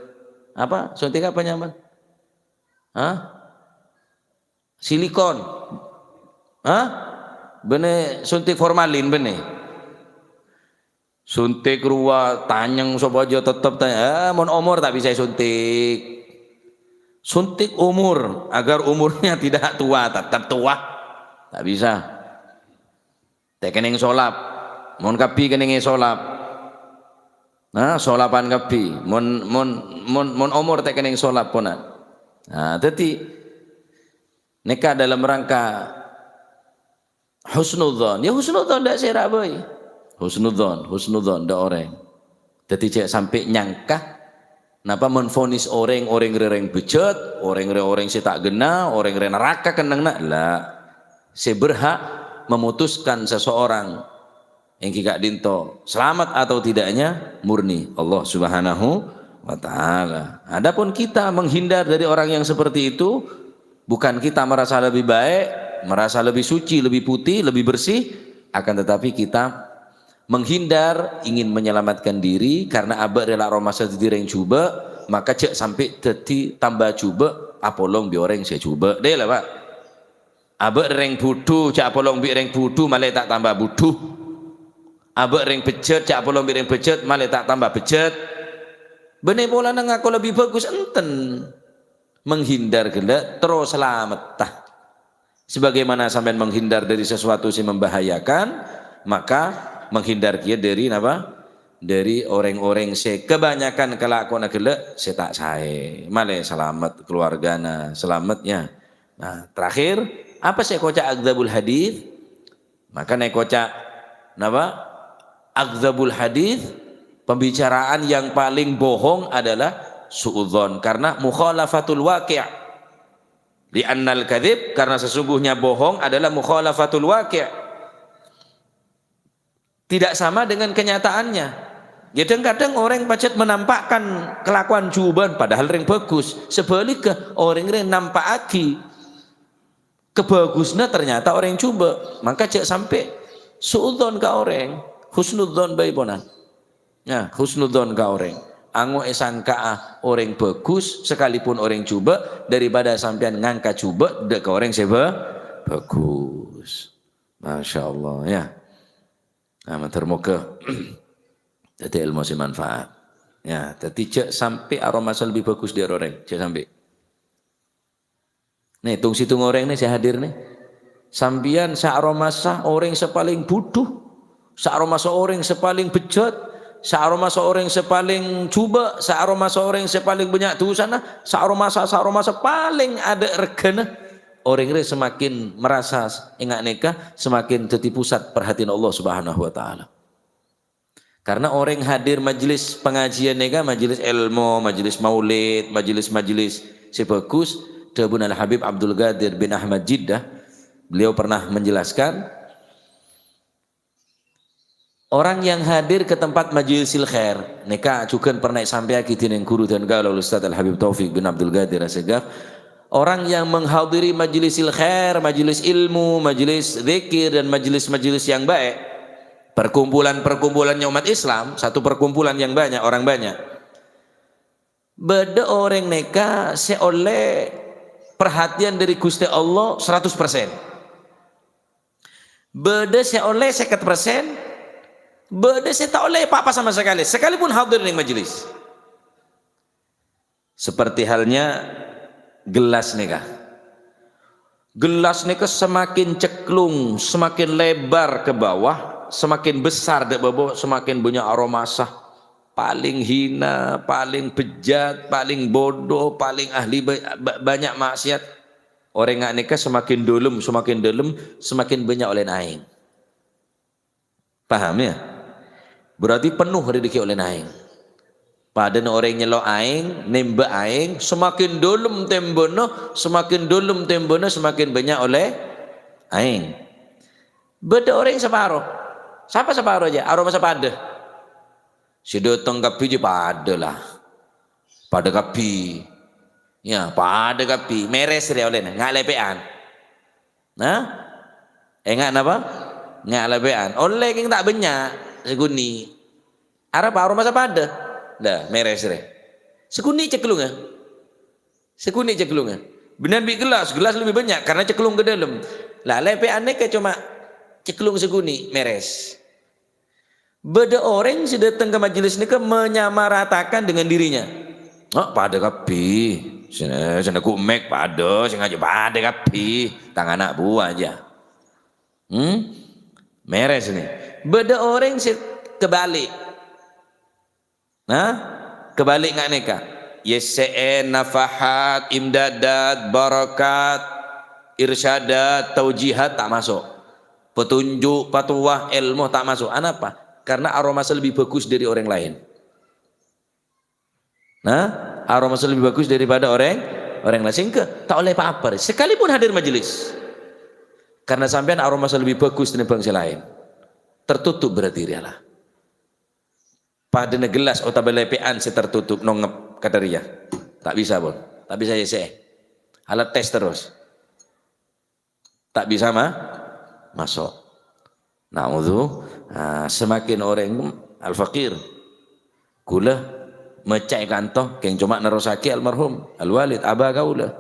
Apa? Suntik apa nyamana? Hah? Silikon. Hah? Bânnè suntik formalin bânnè. Suntik rowa tanyeng sopajâ tetep ta-, eh, mon omor ta' bisa èsuntik. Suntik umur, agar umurnya tidak tua, tetep tua. Ta' bisa. Ta' kenning solap. Mon kabbhi kenning èsolap. Nah, solapan kabbhi. Mon, mon, mon, mon omor ta' kenning solap ponan. Nah, dhâddhi nèka dalam rangka husnudzon, ya husnudzon dâ' sèra bhâi. Husnudzon, husnudzon dâ' orèng. Dhâddhi jhâ' sampè' nyangka, napa menvonis orèng, orèng rè orèng bejjhât, orèng rè orèng sè ta' ghenna, orèng rè naraka kennengnganna. La, sè berhak memutuskan seseorang èngghi ka'dinto selamat atau tidaknya murni Allah Subhanahu wa Ta'ala. Adapun kita menghindar dari orang yang seperti itu, bukan kita merasa lebih baik, merasa lebih suci, lebih putih, lebih bersih, akan tetapi kita menghindar, ingin menyelamatkan diri karena abâ' rè la aromasa dhâddhi rèng jhubâ', maka jhâ' sampè' dhâddhi tamba jhubâ' apolong bi' orèng sè jhubâ'. Dâ' la, Pak. Abâ' rèng budhu, jhâ' apolong bi' rèng budhu, malè ta' tamba budhu. Abâ' rèng bejjhât, ca' apolong bi' rèng bejjhât, malè ta' tamba bejjhât. Bânnè polana ngako lebbi bhâghus, enten. Menghindar ghellâ', terro salametta. Sebagaimana sampèyan menghindar dari sesuatu sè membahayakan, maka menghindar kèya dari napa? Dari orèng-orèng sè kebanyakan kalakowanna ghellâ' sè ta' saè. Malè salamet, keluargana salamet, ya. Nah, terakhir, apa sè èkoca' akdzabul hadits? Maka nèko ca', napa? Akdzabul hadits, pembicaraan yang paling bohong adalah su'udzon, karena mukhalafatul waqi'. Li'annal kadzib, karena sesungguhnya bohong adalah mukhalafatul waqi'. Tidak sama dengan kenyataannya. Kadhâng-kadhâng orèng pajhât menampakkan kalakowan jhubâ'ân, padahal rèng bhâghus. Sabhâligghâ, orèng rèng nampa'aghi kabhâghusânna ternyata orèng jhubâ'. Maka jhâ' sampè' su'udzon ka orèng, husnudzon bhâi ponan. Ya, husnudzon ka orèng. Ango' èsangka'a orèng bhâghus, sakalèpon orèng jhubâ', daripada sampèyan ngangka jhubâ' dâ' ka orèng sè bhâ-, bhâghus. Masya Allah, ya. Nah, mator moghâ dhâddhi èlmo sè manfaat. Ya, dhâddhi jhâ' sampè' aromasa lebbi bhâghus dâri orèng, jhâ' sampè'. Nè, tong-sèttong orèng nè sè hadir nè. Sampèyan sè aromasa orèng sè palèng budhu, sè aromasa orèng sè palèng bejjhât, sè aromasa orèng sè palèng jhubâ', sè aromasa orèng sè palèng bânnya' dhusana, sè aromasa, sè aromasa palèng adâ' règhâna. Orèng rè semakin merasa enga' nèka, semakin dhâddhi pusat perhatian Allah Subhanahu wa Ta'ala. Karena orèng hadir majelis pengajian nèka, majelis èlmo, majelis maulid, majelis-majelis sè bhâghus, dhâbuna Al-Habib Abdul Qadir bin Ahmad Jiddah, beliau pernah menjelaskan, orang yang hadir ke tempat majelisil khair, nèka jhughân pernah èsampèyaghi dhinèng ghuru dhân kaulâ Ustaz Al-Habib Taufik bin Abdul Qadir Assegaf, orang yang menghadiri majelisil khair, majelis ilmu, majelis zikir, dan majelis-majelis yang baik, perkumpulan-perkumpulannya umat Islam, satu perkumpulan yang banyak, orang banyak. Bâdâ orèng nèka sè ollè perhatian dâri Ghustè Allah seratus persen. Bâdâ sè ollè sèket persen, bâdâ sè ta' ollè pa-apa sama sakalè, sakalèpon hadir nèng majelis. Seperti halnya gelas nèka. Gelas nèka semakin cekklung, semakin lebar ke bawah, semakin besar dâ' bâbâ, semakin bânnya' aromasa. Palèng hina, palèng bejjhât, palèng bodoh, palèng ahli ba-, ba-, bânnya' maksiat. Orèng nga' nèka semakin dâlem, semakin dâlem, semakin bânnya' ollèna aèng. Paham, ya? Berarti penuh rè dhâggi' ollèna aèng. Padâna orèng nyello' aèng, nèmbâ aèng, semakin dâlem tembâna, semakin dâlem tembâna, semakin bânnya' ollè aèng. Bâdâ orèng saparo. Sapa saparo jâ? Aromasa padâ. Sè dâteng kabbhi jâ padâ la. Padâ kabbhi. Ya, padâ kabbhi. Mèrès rè ollèna, nga' lèpè'an. Nah? Enga' napa? Nga' lèpè'an. Ollè kèng ta' bânnya', sakonè'. Arapa aromasa padâ? Dah, mèrès rè. Sakonè' cekklungnga. Sakonè' cekklungnga. Bânnè bi' gelas, gelas lebbi bânnya' karena cekklung ka dâlem. La, lèpè'an nèka coma cekklung sakonè', mèrès. Bâdâ orèng sè dâteng ka majelis nèka menyamaratakan dengan dirinya. "Oh, padâ kabbhi. Sè, sè neggu' mik padâ, sè ngajhi padâ kabbhi. Tang ana' buwâ jâ." Hmm? Mèrès nè. Bâdâ orèng sè kebalik. Nah, kebalik nga' nèka. Yèssè'è, nafahat, imdadat, barakat, irsyadat, taujihat ta' maso'. Petunjuk, patowa, èlmo ta' maso'. Anapa? Karena aromasa lebbi bhâghus dâri orèng laèn. Nah, aromasa lebbi bhâghus daripada orèng, orèng laèn. Sèngghâ ta' ollè pa-apa, rè. Sakalèpon hadir majelis. Karena sampèyan aromasa lebbi bhâghus tènèmbhâng sè laèn. Tertutup berarti rèya la. Padâna gelas otabâ lèpè'an sè tertutup nongngep ka dâriyâ. Ta' bisa, pon. Ta' bisa yèssè'è. Alettès terros. Ta' bisa ma-, maso'. Na'udzu-, nah, semakin orèng al-faqir. Kaulâ maca è kanto, kèng coma nerrossaghi almarhum, al-walid, aba kaulâ.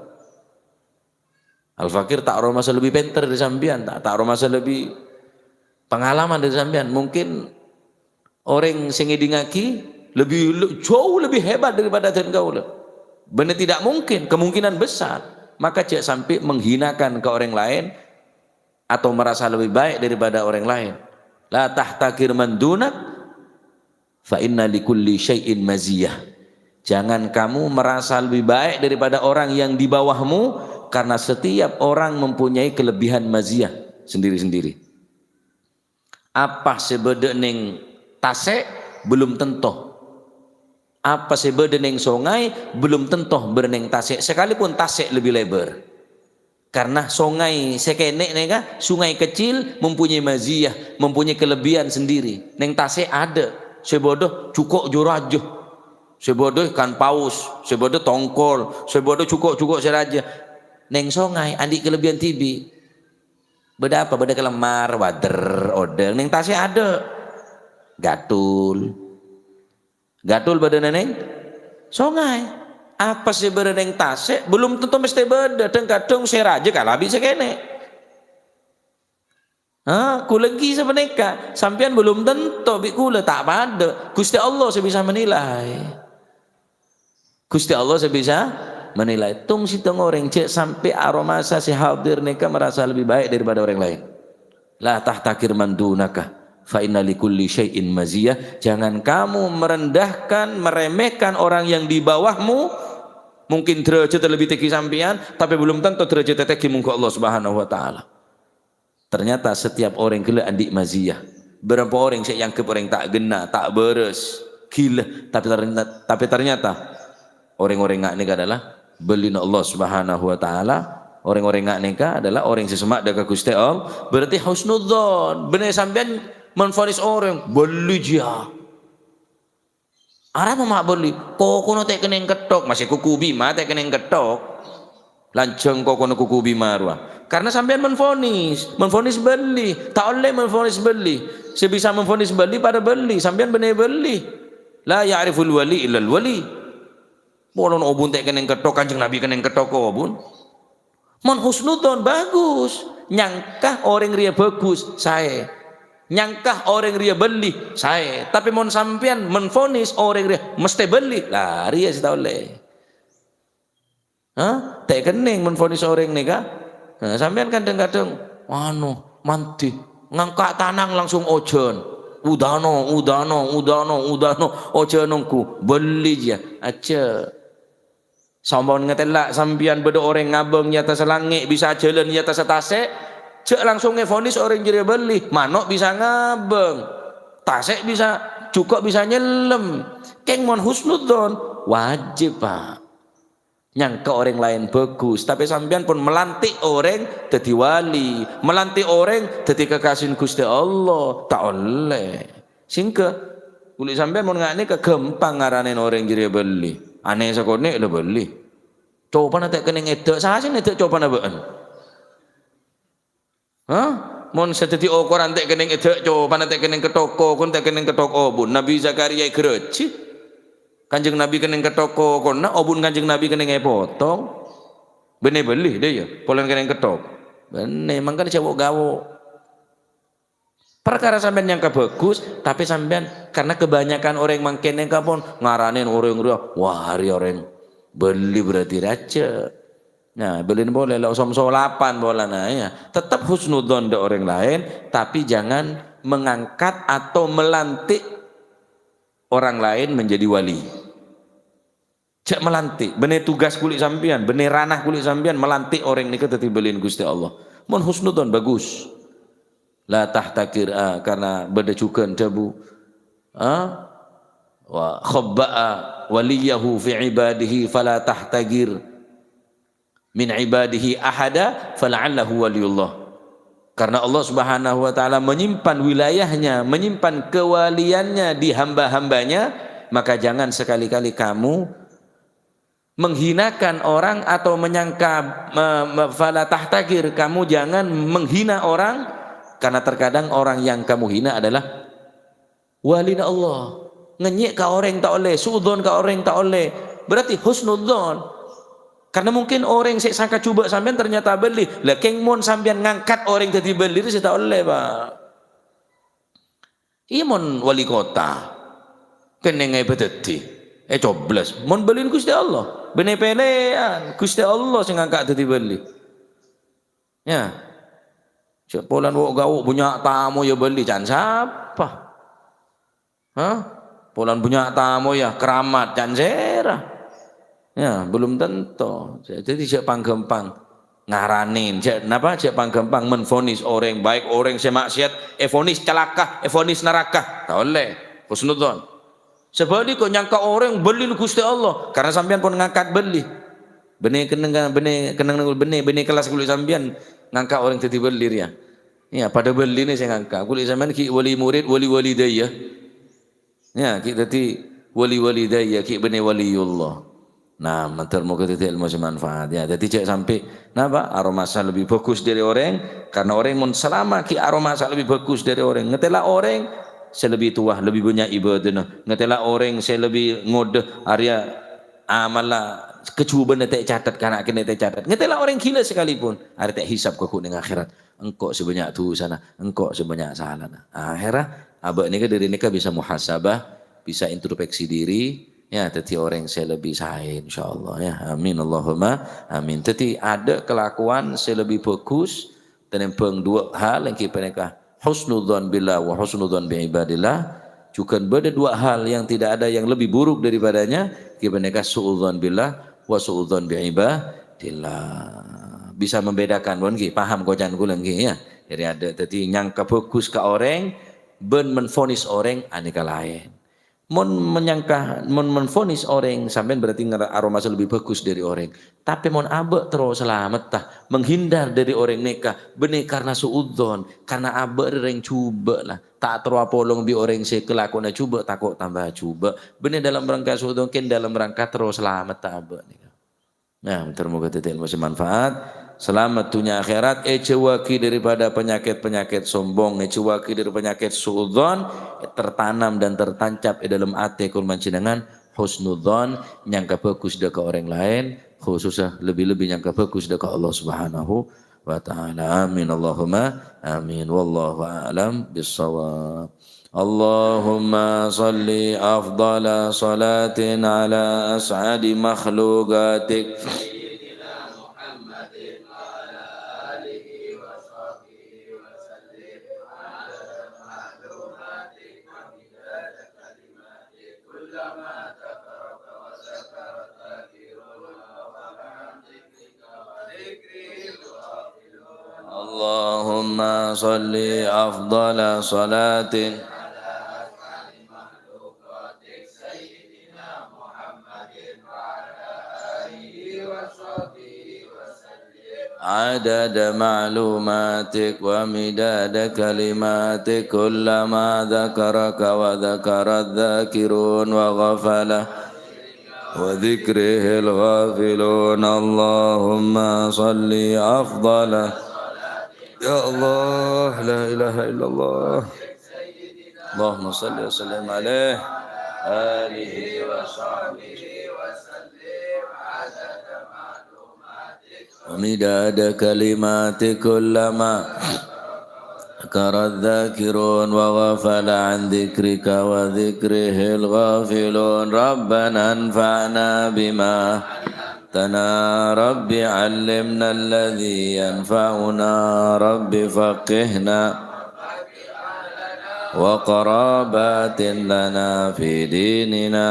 Al-Fakir ta' aromasa lebbi pènter dâri sampèyan, ta', ta' aromasa lebbi pangalaman dâri sampèyan. Mungkin Orèng sè ngèdingngaghi lebbi, le-, jauh lebih hebat daripada dân kaulâ. Bânnè tidak mungkin, kemungkinan besar. Maka jhâ' sampè' menghinakan ka orèng laèn atau merasa lebih baik daripada orang lain. "La tahtaqir man dunak, fa inna likulli syai'in maziyah." Jangan kamu merasa lebih baik daripada orang yang di bawahmu, karena setiap orang mempunyai kelebihan maziyah sendiri-sendiri. Apa sè bâdâ neng tasè' belum tentu. Apa sè bâdâ neng songay belum tentu bâdâ neng tasè', sekalipun tasè' lebih lebar. Karena songay sè kènè' nèka, sungai kecil mempunyai maziyah, mempunyai kelebihan sendiri. Neng tasè' adâ', sè bâdâ jhuko' jhâ' rajâ, sè bâdâ ikan paus, sè bâdâ tongkol, sè bâdâ jhuko'-jhuko' sè rajâ. Neng songay andi' kelebihan dhibi'. Bâdâ apa? Bâdâ kalemmar, wader, odâng. Neng tasè' adâ'. Gatul. Gatul bâdâna neng songay. Apa sè bâdâ neng tasè' belum tentu mestè bâdâ. Dhâng-kadhâng sè rajâ kala bi' sè kènè'. Ha, kulâ ghi sapanèka. Sampèyan belum tentu bi' kulâ ta' padâ. Ghustè Allah sè bisa menilai. Ghustè Allah sè bisa menilai. Tong-sèttong orèng jhâ' sampè' aromasa sè hadir nèka merasa lebih baik daripada orang lain. "La tahtaqir man dunaka, fa inna likulli syai'in maziyah." Jangan kamu merendahkan, meremehkan orang yang di bawahmu. Mungkin derajatnya lebih tinggi sampèyan, tapi belum tentu derajatnya tinggi mongghu Allah Subhanahu wa Ta'ala. Ternyata setiap orèng ghellâ' andi' maziyah. Bârâmpa orèng sè èangghep orèng ta' ghenna, ta' bârâs, ghilâ, tapi ternyata, tapi ternyata orèng-orèng nga' nèka adalah bâllina Allah Subhanahu wa Ta'ala. Orèng-orèng nga' nèka adalah orèng sè semma' dâ' ka Ghustè Allah. Berarti husnudzon. Bânnè sampèyan menvonis orèng, bâlli jiyâ. Arapa ma' bâlli? Kokona ta' kennèng ketthok, masè kuku bima ta' kennèng ketthok. Lanjhâng kokona kuku bima rowa. Karena sampèyan menvonis, menvonis bâlli, ta' ollè menvonis bâlli. Sè bisa menvonis bâlli padâ bâlli, sampèyan bânnè bâlli. La ya'riful wali illal wali. Polana obun ta' kennèng ketthok, Kanjeng Nabi kennèng ketthok obun. Mon husnudzon, bagus. Nyangka orèng rèya bagus, saè. Nyangka orèng rèya bâlli, saè. Tapè mon sampèyan menvonis orèng rèya mestè bâlli, la rèya sè ta' ollè. Ha? Ta' kennèng menvonis orèng nèka. Nah, sampèyan kadhâng-kadhâng, anu, mandhi, ngangka' tanang langsung ojhân. Udhâna, udhâna, udhâna, udhâna, ojhân ongghu, bâlli jiyâ. Ajjhâ'. Sampon ngatèla' sampèyan bâdâ orèng ngabâng è attassa langngè', bisa ajhâlân è attassa tasè', jhâ' langsung èvonis orèng jârèya bâlli. Mano' bisa ngabâng, tasè' bisa, jhuko' bisa nyellem. Kèng mon husnudzon, wajib, Pak. Nyangka orèng laèn bagus, tapè sampèyan pon malantik orèng dhâddhi wali, malantik orèng dhâddhi kakasin Ghustè Allah, ta' ollè. Sèngghâ, kulâ sampèyan mon nga' nèka ghâmpang ngaranèn orèng jârèya bâlli. Anè sakonè' la bâlli. Copana ta' kennèng èdâ', sasèna èdâ' copana bâ'ân. Hah? Mon sè dhâddhi okoran ta' kennèng èdâ' copana, ta' kennèng ketthok kokon, ta' kennèng ketthok obun. Nabi Zakaria èghârâjhi. Kanjeng Nabi kennèng ketthok kokonna, obun Kanjeng Nabi kennèng èpotong. Bânnè bâlli, dâ' iyâ, polana kennèng ketthok. Bânnè, mangkana jhâ' wo'-gawo'. Parkara sampèyan nyangka bagus, tapè sampèyan, karena kebanyakan orèng mangkèn nèka pon ngaranèn orèng rèya, wah, arèya orèng bâlli berarti rajâ. Nah, bâllina polè la osom solapan polana, ya. Tetap husnudzon dâ' orèng laèn, tapi jangan mengangkat atau melantik orang lain menjadi wali. Jhâ' malantik, bânnè tugas kulâ sampèyan, bânnè ranah kulâ sampèyan, malantik orèng nèka dhâddhi bâlina Ghustè Allah. Mon husnudzon, bagus. La tahtaqir, ah, karena bâdâ jhughân dhâbu, ah, wa khabba'a waliyahu fi ibadihi, fala tahtaqir min ibadihi ahada, fala'allahu waliyullah. Karena Allah Subhanahu wa Ta'ala menyimpan wilayahnya, menyimpan kewaliannya di hamba-hambanya, maka jangan sekali-kali kamu menghinakan orang atau menyangka, me-, me-, fala tahtaqir, kamu jangan menghina orang, karena terkadang orang yang kamu hina adalah walina Allah. Ngènyè' ka orèng ta' ollè, su'udzon ka orèng ta' ollè. Berarti husnudzon. Karena mungkin orèng sè sangka jhubâ' sampèyan ternyata bâlli. Lah, kèng mon sampèyan ngangkat orèng dhâddhi bâlli, rèya sè ta' ollè, Pak. Iyâ, mon wali kota, kennengnga èpadhâddhi, ècobles. Mon bâlina Ghustè Allah, bânnè pèlèyan, Ghustè Allah sè ngangka' dhâddhi bâli. Yâ. Jhâ' polana wo'-gawo' bânnya' tamoyya bâli, can sapa? Hah? Polana bânnya' tamoyya, keramat, can sèra? Yâ, belum tentu. Jadi jhâ' pangghâmpang ngaranè, jhâ', napa? Jhâ' pangghâmpang menvonis orèng, baik orèng sè maksiat, èvonis calaka, èvonis naraka. Ta' ollè. Husnudzon. Sabhâligghâ, nyangka orèng bâlina Ghustè Allah, karena sampèyan pon ngangka' bâli. Bânnè kennengnga, bânnè kennengnga, bânnè, bânnè kellas ghulâ sampèyan ngangka' orèng dhâddhi bâli rèya. Iyâ, padâ bâlina sè ngangka'. Ghulâ sampèyan ghi' wali murid, wali walidayya. Yâ, ghi' dhâddhi wali walidayya, ghi' bânnè waliyullah. Nah, mandhâr moghâ dhâddhi èlmo sè manfaat. Yâ, dhâddhi jhâ' sampè', napa? Aromasa lebbi bhâghus dâri orèng, karena orèng mon salama ghi' aromasa lebbi bhâghus dâri orèng. Ngatèla orèng sè lebbi towa, lebbi bânnya' ibâdâna. Ngatèla orèng sè lebbi ngodâ, arèya amalla kajhubâ'na ta' ècatet, kana' kènè' ta' ècatet. Ngatèla orèng ghilâ sakalipun, arèya ta' èhisab ghughuna neng akhèrat. Engko' sè bânnya' dhusana, engko' sè bânnya' salana. Akhèrra, abâ' nèka dâri nèka bisa muhasabah, bisa introspeksi diri, yâ, dhâddhi orèng sè lebbi saè, insyaallah, yâ. Amin, Allahumma amin. Dhâddhi, adâ' kalakowan sè lebbi bhâghus tènèmbhâng duwâ' hal, èngghi panèka husnudzon billah wa husnudzon bi ibadillah. Jhughân bâdâ duwâ' hal yang tidak ada yang lebih buruk daripadanya, èngghi panèka su'udzon billah wa su'udzon bi ibadillah. Bisa membedakan, pon, ngghi, paham koca'na kaulâ, ngghi, yâ. Jadi adâ', dhâddhi nyangka bhâghus ka orèng, bân menvonis orèng anèka laèn. Mon menyangka, mon menvonis orèng, sampèyan berarti ngara-, aromasa lebbi bhâghus dâri orèng. Tapè mon abâ' terro salametta, menghindar dâri orèng nèka, bânnè karena su'udzon, karena abâ' rèya rèng jhubâ' la, ta' terro apolong bi' orèng sè kalakowanna jhubâ', tako' tamba jhubâ'. Bânnè dalam rangka su'udzon, kèng dalam rangka terro salametta abâ' nèka. Nah, mandhâr moghâ dhâddhi èlmo sè manfaat. Salamet dhunnya akhèrat, èjhâuwâghi daripada penyakit-penyakit sombong, èjhâuwâghi dâri penyakit su'udzon, tertanam dan tertancap è dâlem atè kaulâ panjhennengngan husnudzon, nyangka bhâghus dâ' ka orèng laèn, khususnya lebbi-lebbi nyangka bhâghus dâ' ka Allah Subhanahu wa Ta'ala. Amin, Allahumma amin. Wallahu a'lam bissawab. اللهم صل أفضل صلاة على أسعد مخلوقاتك سيدنا محمد وعلى آله وصحبه وسلم عدد معلوماتك ومداد كلماتك كلما ذكرك وذكر الذاكرون وغفل عن ذكرك وذكره الغافلون. اللهم صل أفضل صلاة على أسعد مخلوقاتك سيدنا محمد وعلى آله وصحبه وسلم عدد معلوماتك ومداد كلماتك كلما ذكرك وذكر الذاكرون وغفل وذكره الغافلون. اللهم صل أفضل. يا الله، لا إله إلا الله. اللهم صل وسلم عليه. آله وصحبه وسلم عدد معلوماتك ومداد كلماتك كلما ذكر الذاكرون وغفل عن ذكرك وذكره الغافلون. ربنا انفعنا بما علمتنا. رب علمنا الذي ينفعنا. رب فقهنا وقرابات لنا في ديننا.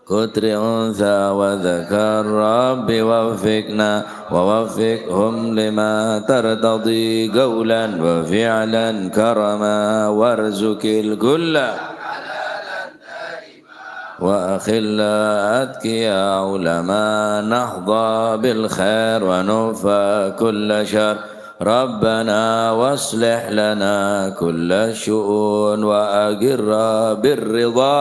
كتر أنثى وذكر، رب وفقنا ووفقهم لما ترتضي قولا وفعلا كرما، وارزق الكل وأخلاء أتقياء علماء، نحظى بالخير ونكفى كل شر. ربنا واصلح لنا كل الشؤون وأقر بالرضا.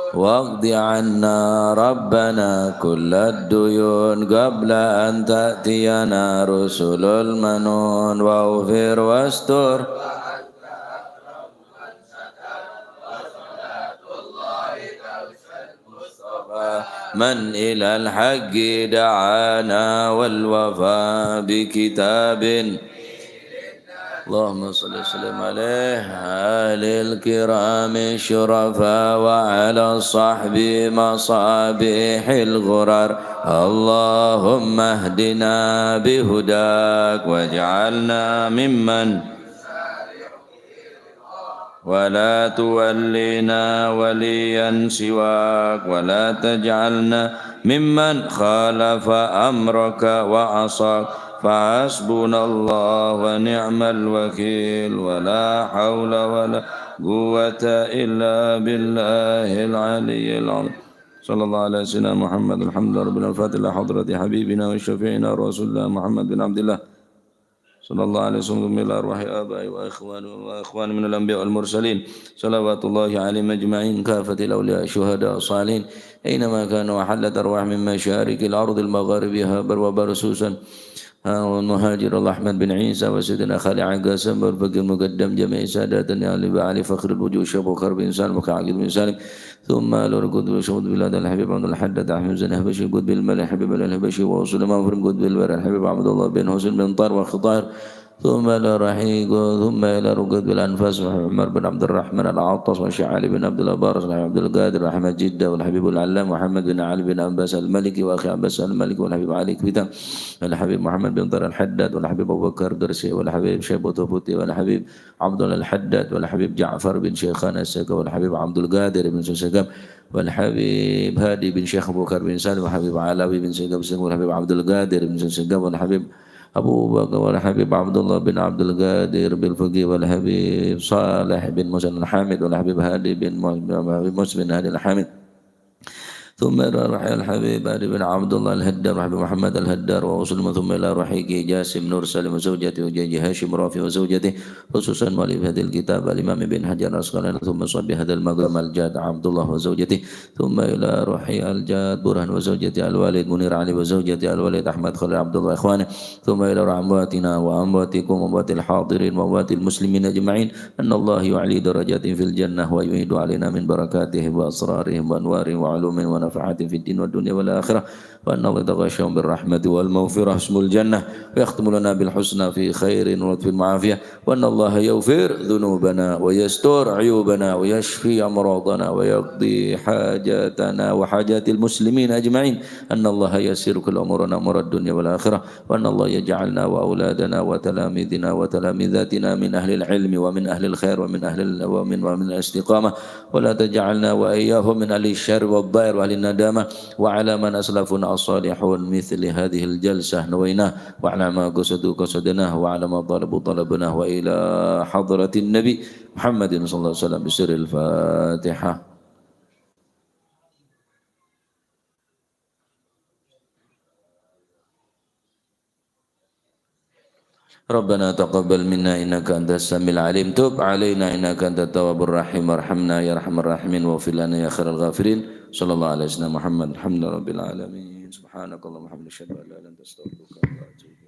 واقض عنا ربنا كل الديون قبل أن تأتينا رسل المنون، واغفر واستر. من إلى الحق دعانا والوفاء بكتاب اللهم صل وسلم عليه، آل الكرام الشرفاء، وعلى الصحب مصابيح الغرر. اللهم اهدنا بهداك، واجعلنا ممن ولا تولنا وليا سواك، ولا تجعلنا ممن خالف أمرك وعصاك، فحسبنا الله ونعم الوكيل، ولا حول ولا قوة إلا بالله العلي العظيم. صلى الله على سيدنا محمد. الحمد لله رب العالمين. الفاتحة لحضرة حبيبنا وشفيعنا رسول الله محمد بن عبد الله. صلى الله عليه وسلم إلى أرواح آبائي وإخواني وإخواني من الأنبياء والمرسلين، صلوات الله عليهم أجمعين، كافة الأولياء الشهداء الصالحين، أينما كانوا وحلت أرواحهم من مشارق الأرض لمغاربها، بر وبر خصوصا، ها، والمهاجر الأحمد بن عيسى وسيدنا خالد عقاسم والفقيه المقدم جميع ساداتنا آل علي فخر الوجود شيخ بكر بن سالم وكعقيد بن سالم، ثم إلى ركن الشهود بلاد الحبيب عبد الحداد أحمد بن الحبشي، قطب الملك حبيب الله الحبشي، وسليمان بن قطب البر الحبيب عبد الله بن حسين بن طاهر وأخي طاهر، ثم إلى رحيق، ثم إلى ركن الأنفاس عمر بن عبد الرحمن العطاس، وشيخ علي بن عبد الله بارس، الحبيب عبد القادر أحمد جدة، والحبيب العلامة محمد بن علي بن عباس المالكي، وأخي عباس المالكي، والحبيب علي كويتا، والحبيب محمد بن طاهر الحداد، والحبيب أبو بكر درسي، والحبيب شيخ بوتوبوتي، والحبيب عبد الله الحداد، والحبيب جعفر بن شيخنا السقاف، والحبيب عبد القادر بن سقاف، والحبيب هادي بن شيخ أبو بكر بن سالم، والحبيب علوي بن سقاف، والحبيب عبد القادر بن سقاف، والحبيب أبو بكر، والحبيب عبد الله بن عبد القادر بالفقيه، والحبيب صالح بن محسن الحامد، والحبيب هادي بن محسن بن هادي الحامد. ثم إلى روح الحبيب علي بن عبد الله الهدار، وحبيب محمد الهدار وسلم، ثم إلى روح جاسم نور سالم وزوجته، وجاج هاشم رافي وزوجته، خصوصا مؤلف هذا الكتاب الإمام ابن حجر العسقلاني، ثم صاحب هذا المقام الجاد عبد الله وزوجته، ثم إلى روح الجاد برهان وزوجته، الوالد منير علي وزوجته، الوالد أحمد خليل عبد الله وإخوانه، ثم إلى روح أمواتنا وأمواتكم وأموات الحاضرين وأموات المسلمين أجمعين، أن الله يعلي درجاتهم في الجنة ويعيد علينا من بركاتهم وأسرارهم وأنوارهم وعلومهم ونفحاتهم في الدين والدنيا والآخرة، وأن الله يتغشاهم بالرحمة والمغفرة وحسن الجنة، ويختم لنا بالحسنى في خير ولطف وعافية، وأن الله يغفر ذنوبنا ويستر عيوبنا ويشفي أمراضنا ويقضي حاجاتنا وحاجات المسلمين أجمعين، أن الله ييسر كل أمورنا أمور الدنيا والآخرة، وأن الله يجعلنا وأولادنا وتلاميذنا وتلاميذاتنا من أهل العلم ومن أهل الخير ومن أهل ال-، ومن، ومن الاستقامة، ولا تجعلنا وإياهم من أهل الشر والضير وأهل الندامة، وعلى من أسلفنا الصالحون مثل هذه الجلسة نويناه، وعلى ما قصدوا قصدناه، وعلى ما طلبوا طلبناه، وإلى حضرة النبي محمد صلى الله عليه وسلم بسر الفاتحة. ربنا تقبل منا إنك أنت السميع العليم، تب علينا إنك أنت التواب الرحيم، وارحمنا يا أرحم الراحمين، واغفر لنا يا خير الغافرين. صلى الله على سيدنا محمد، الحمد لله رب العالمين. سبحانك اللهم وبحمدك، أشهد أن لا إله إلا أنت، أستغفرك وأتوب إليك.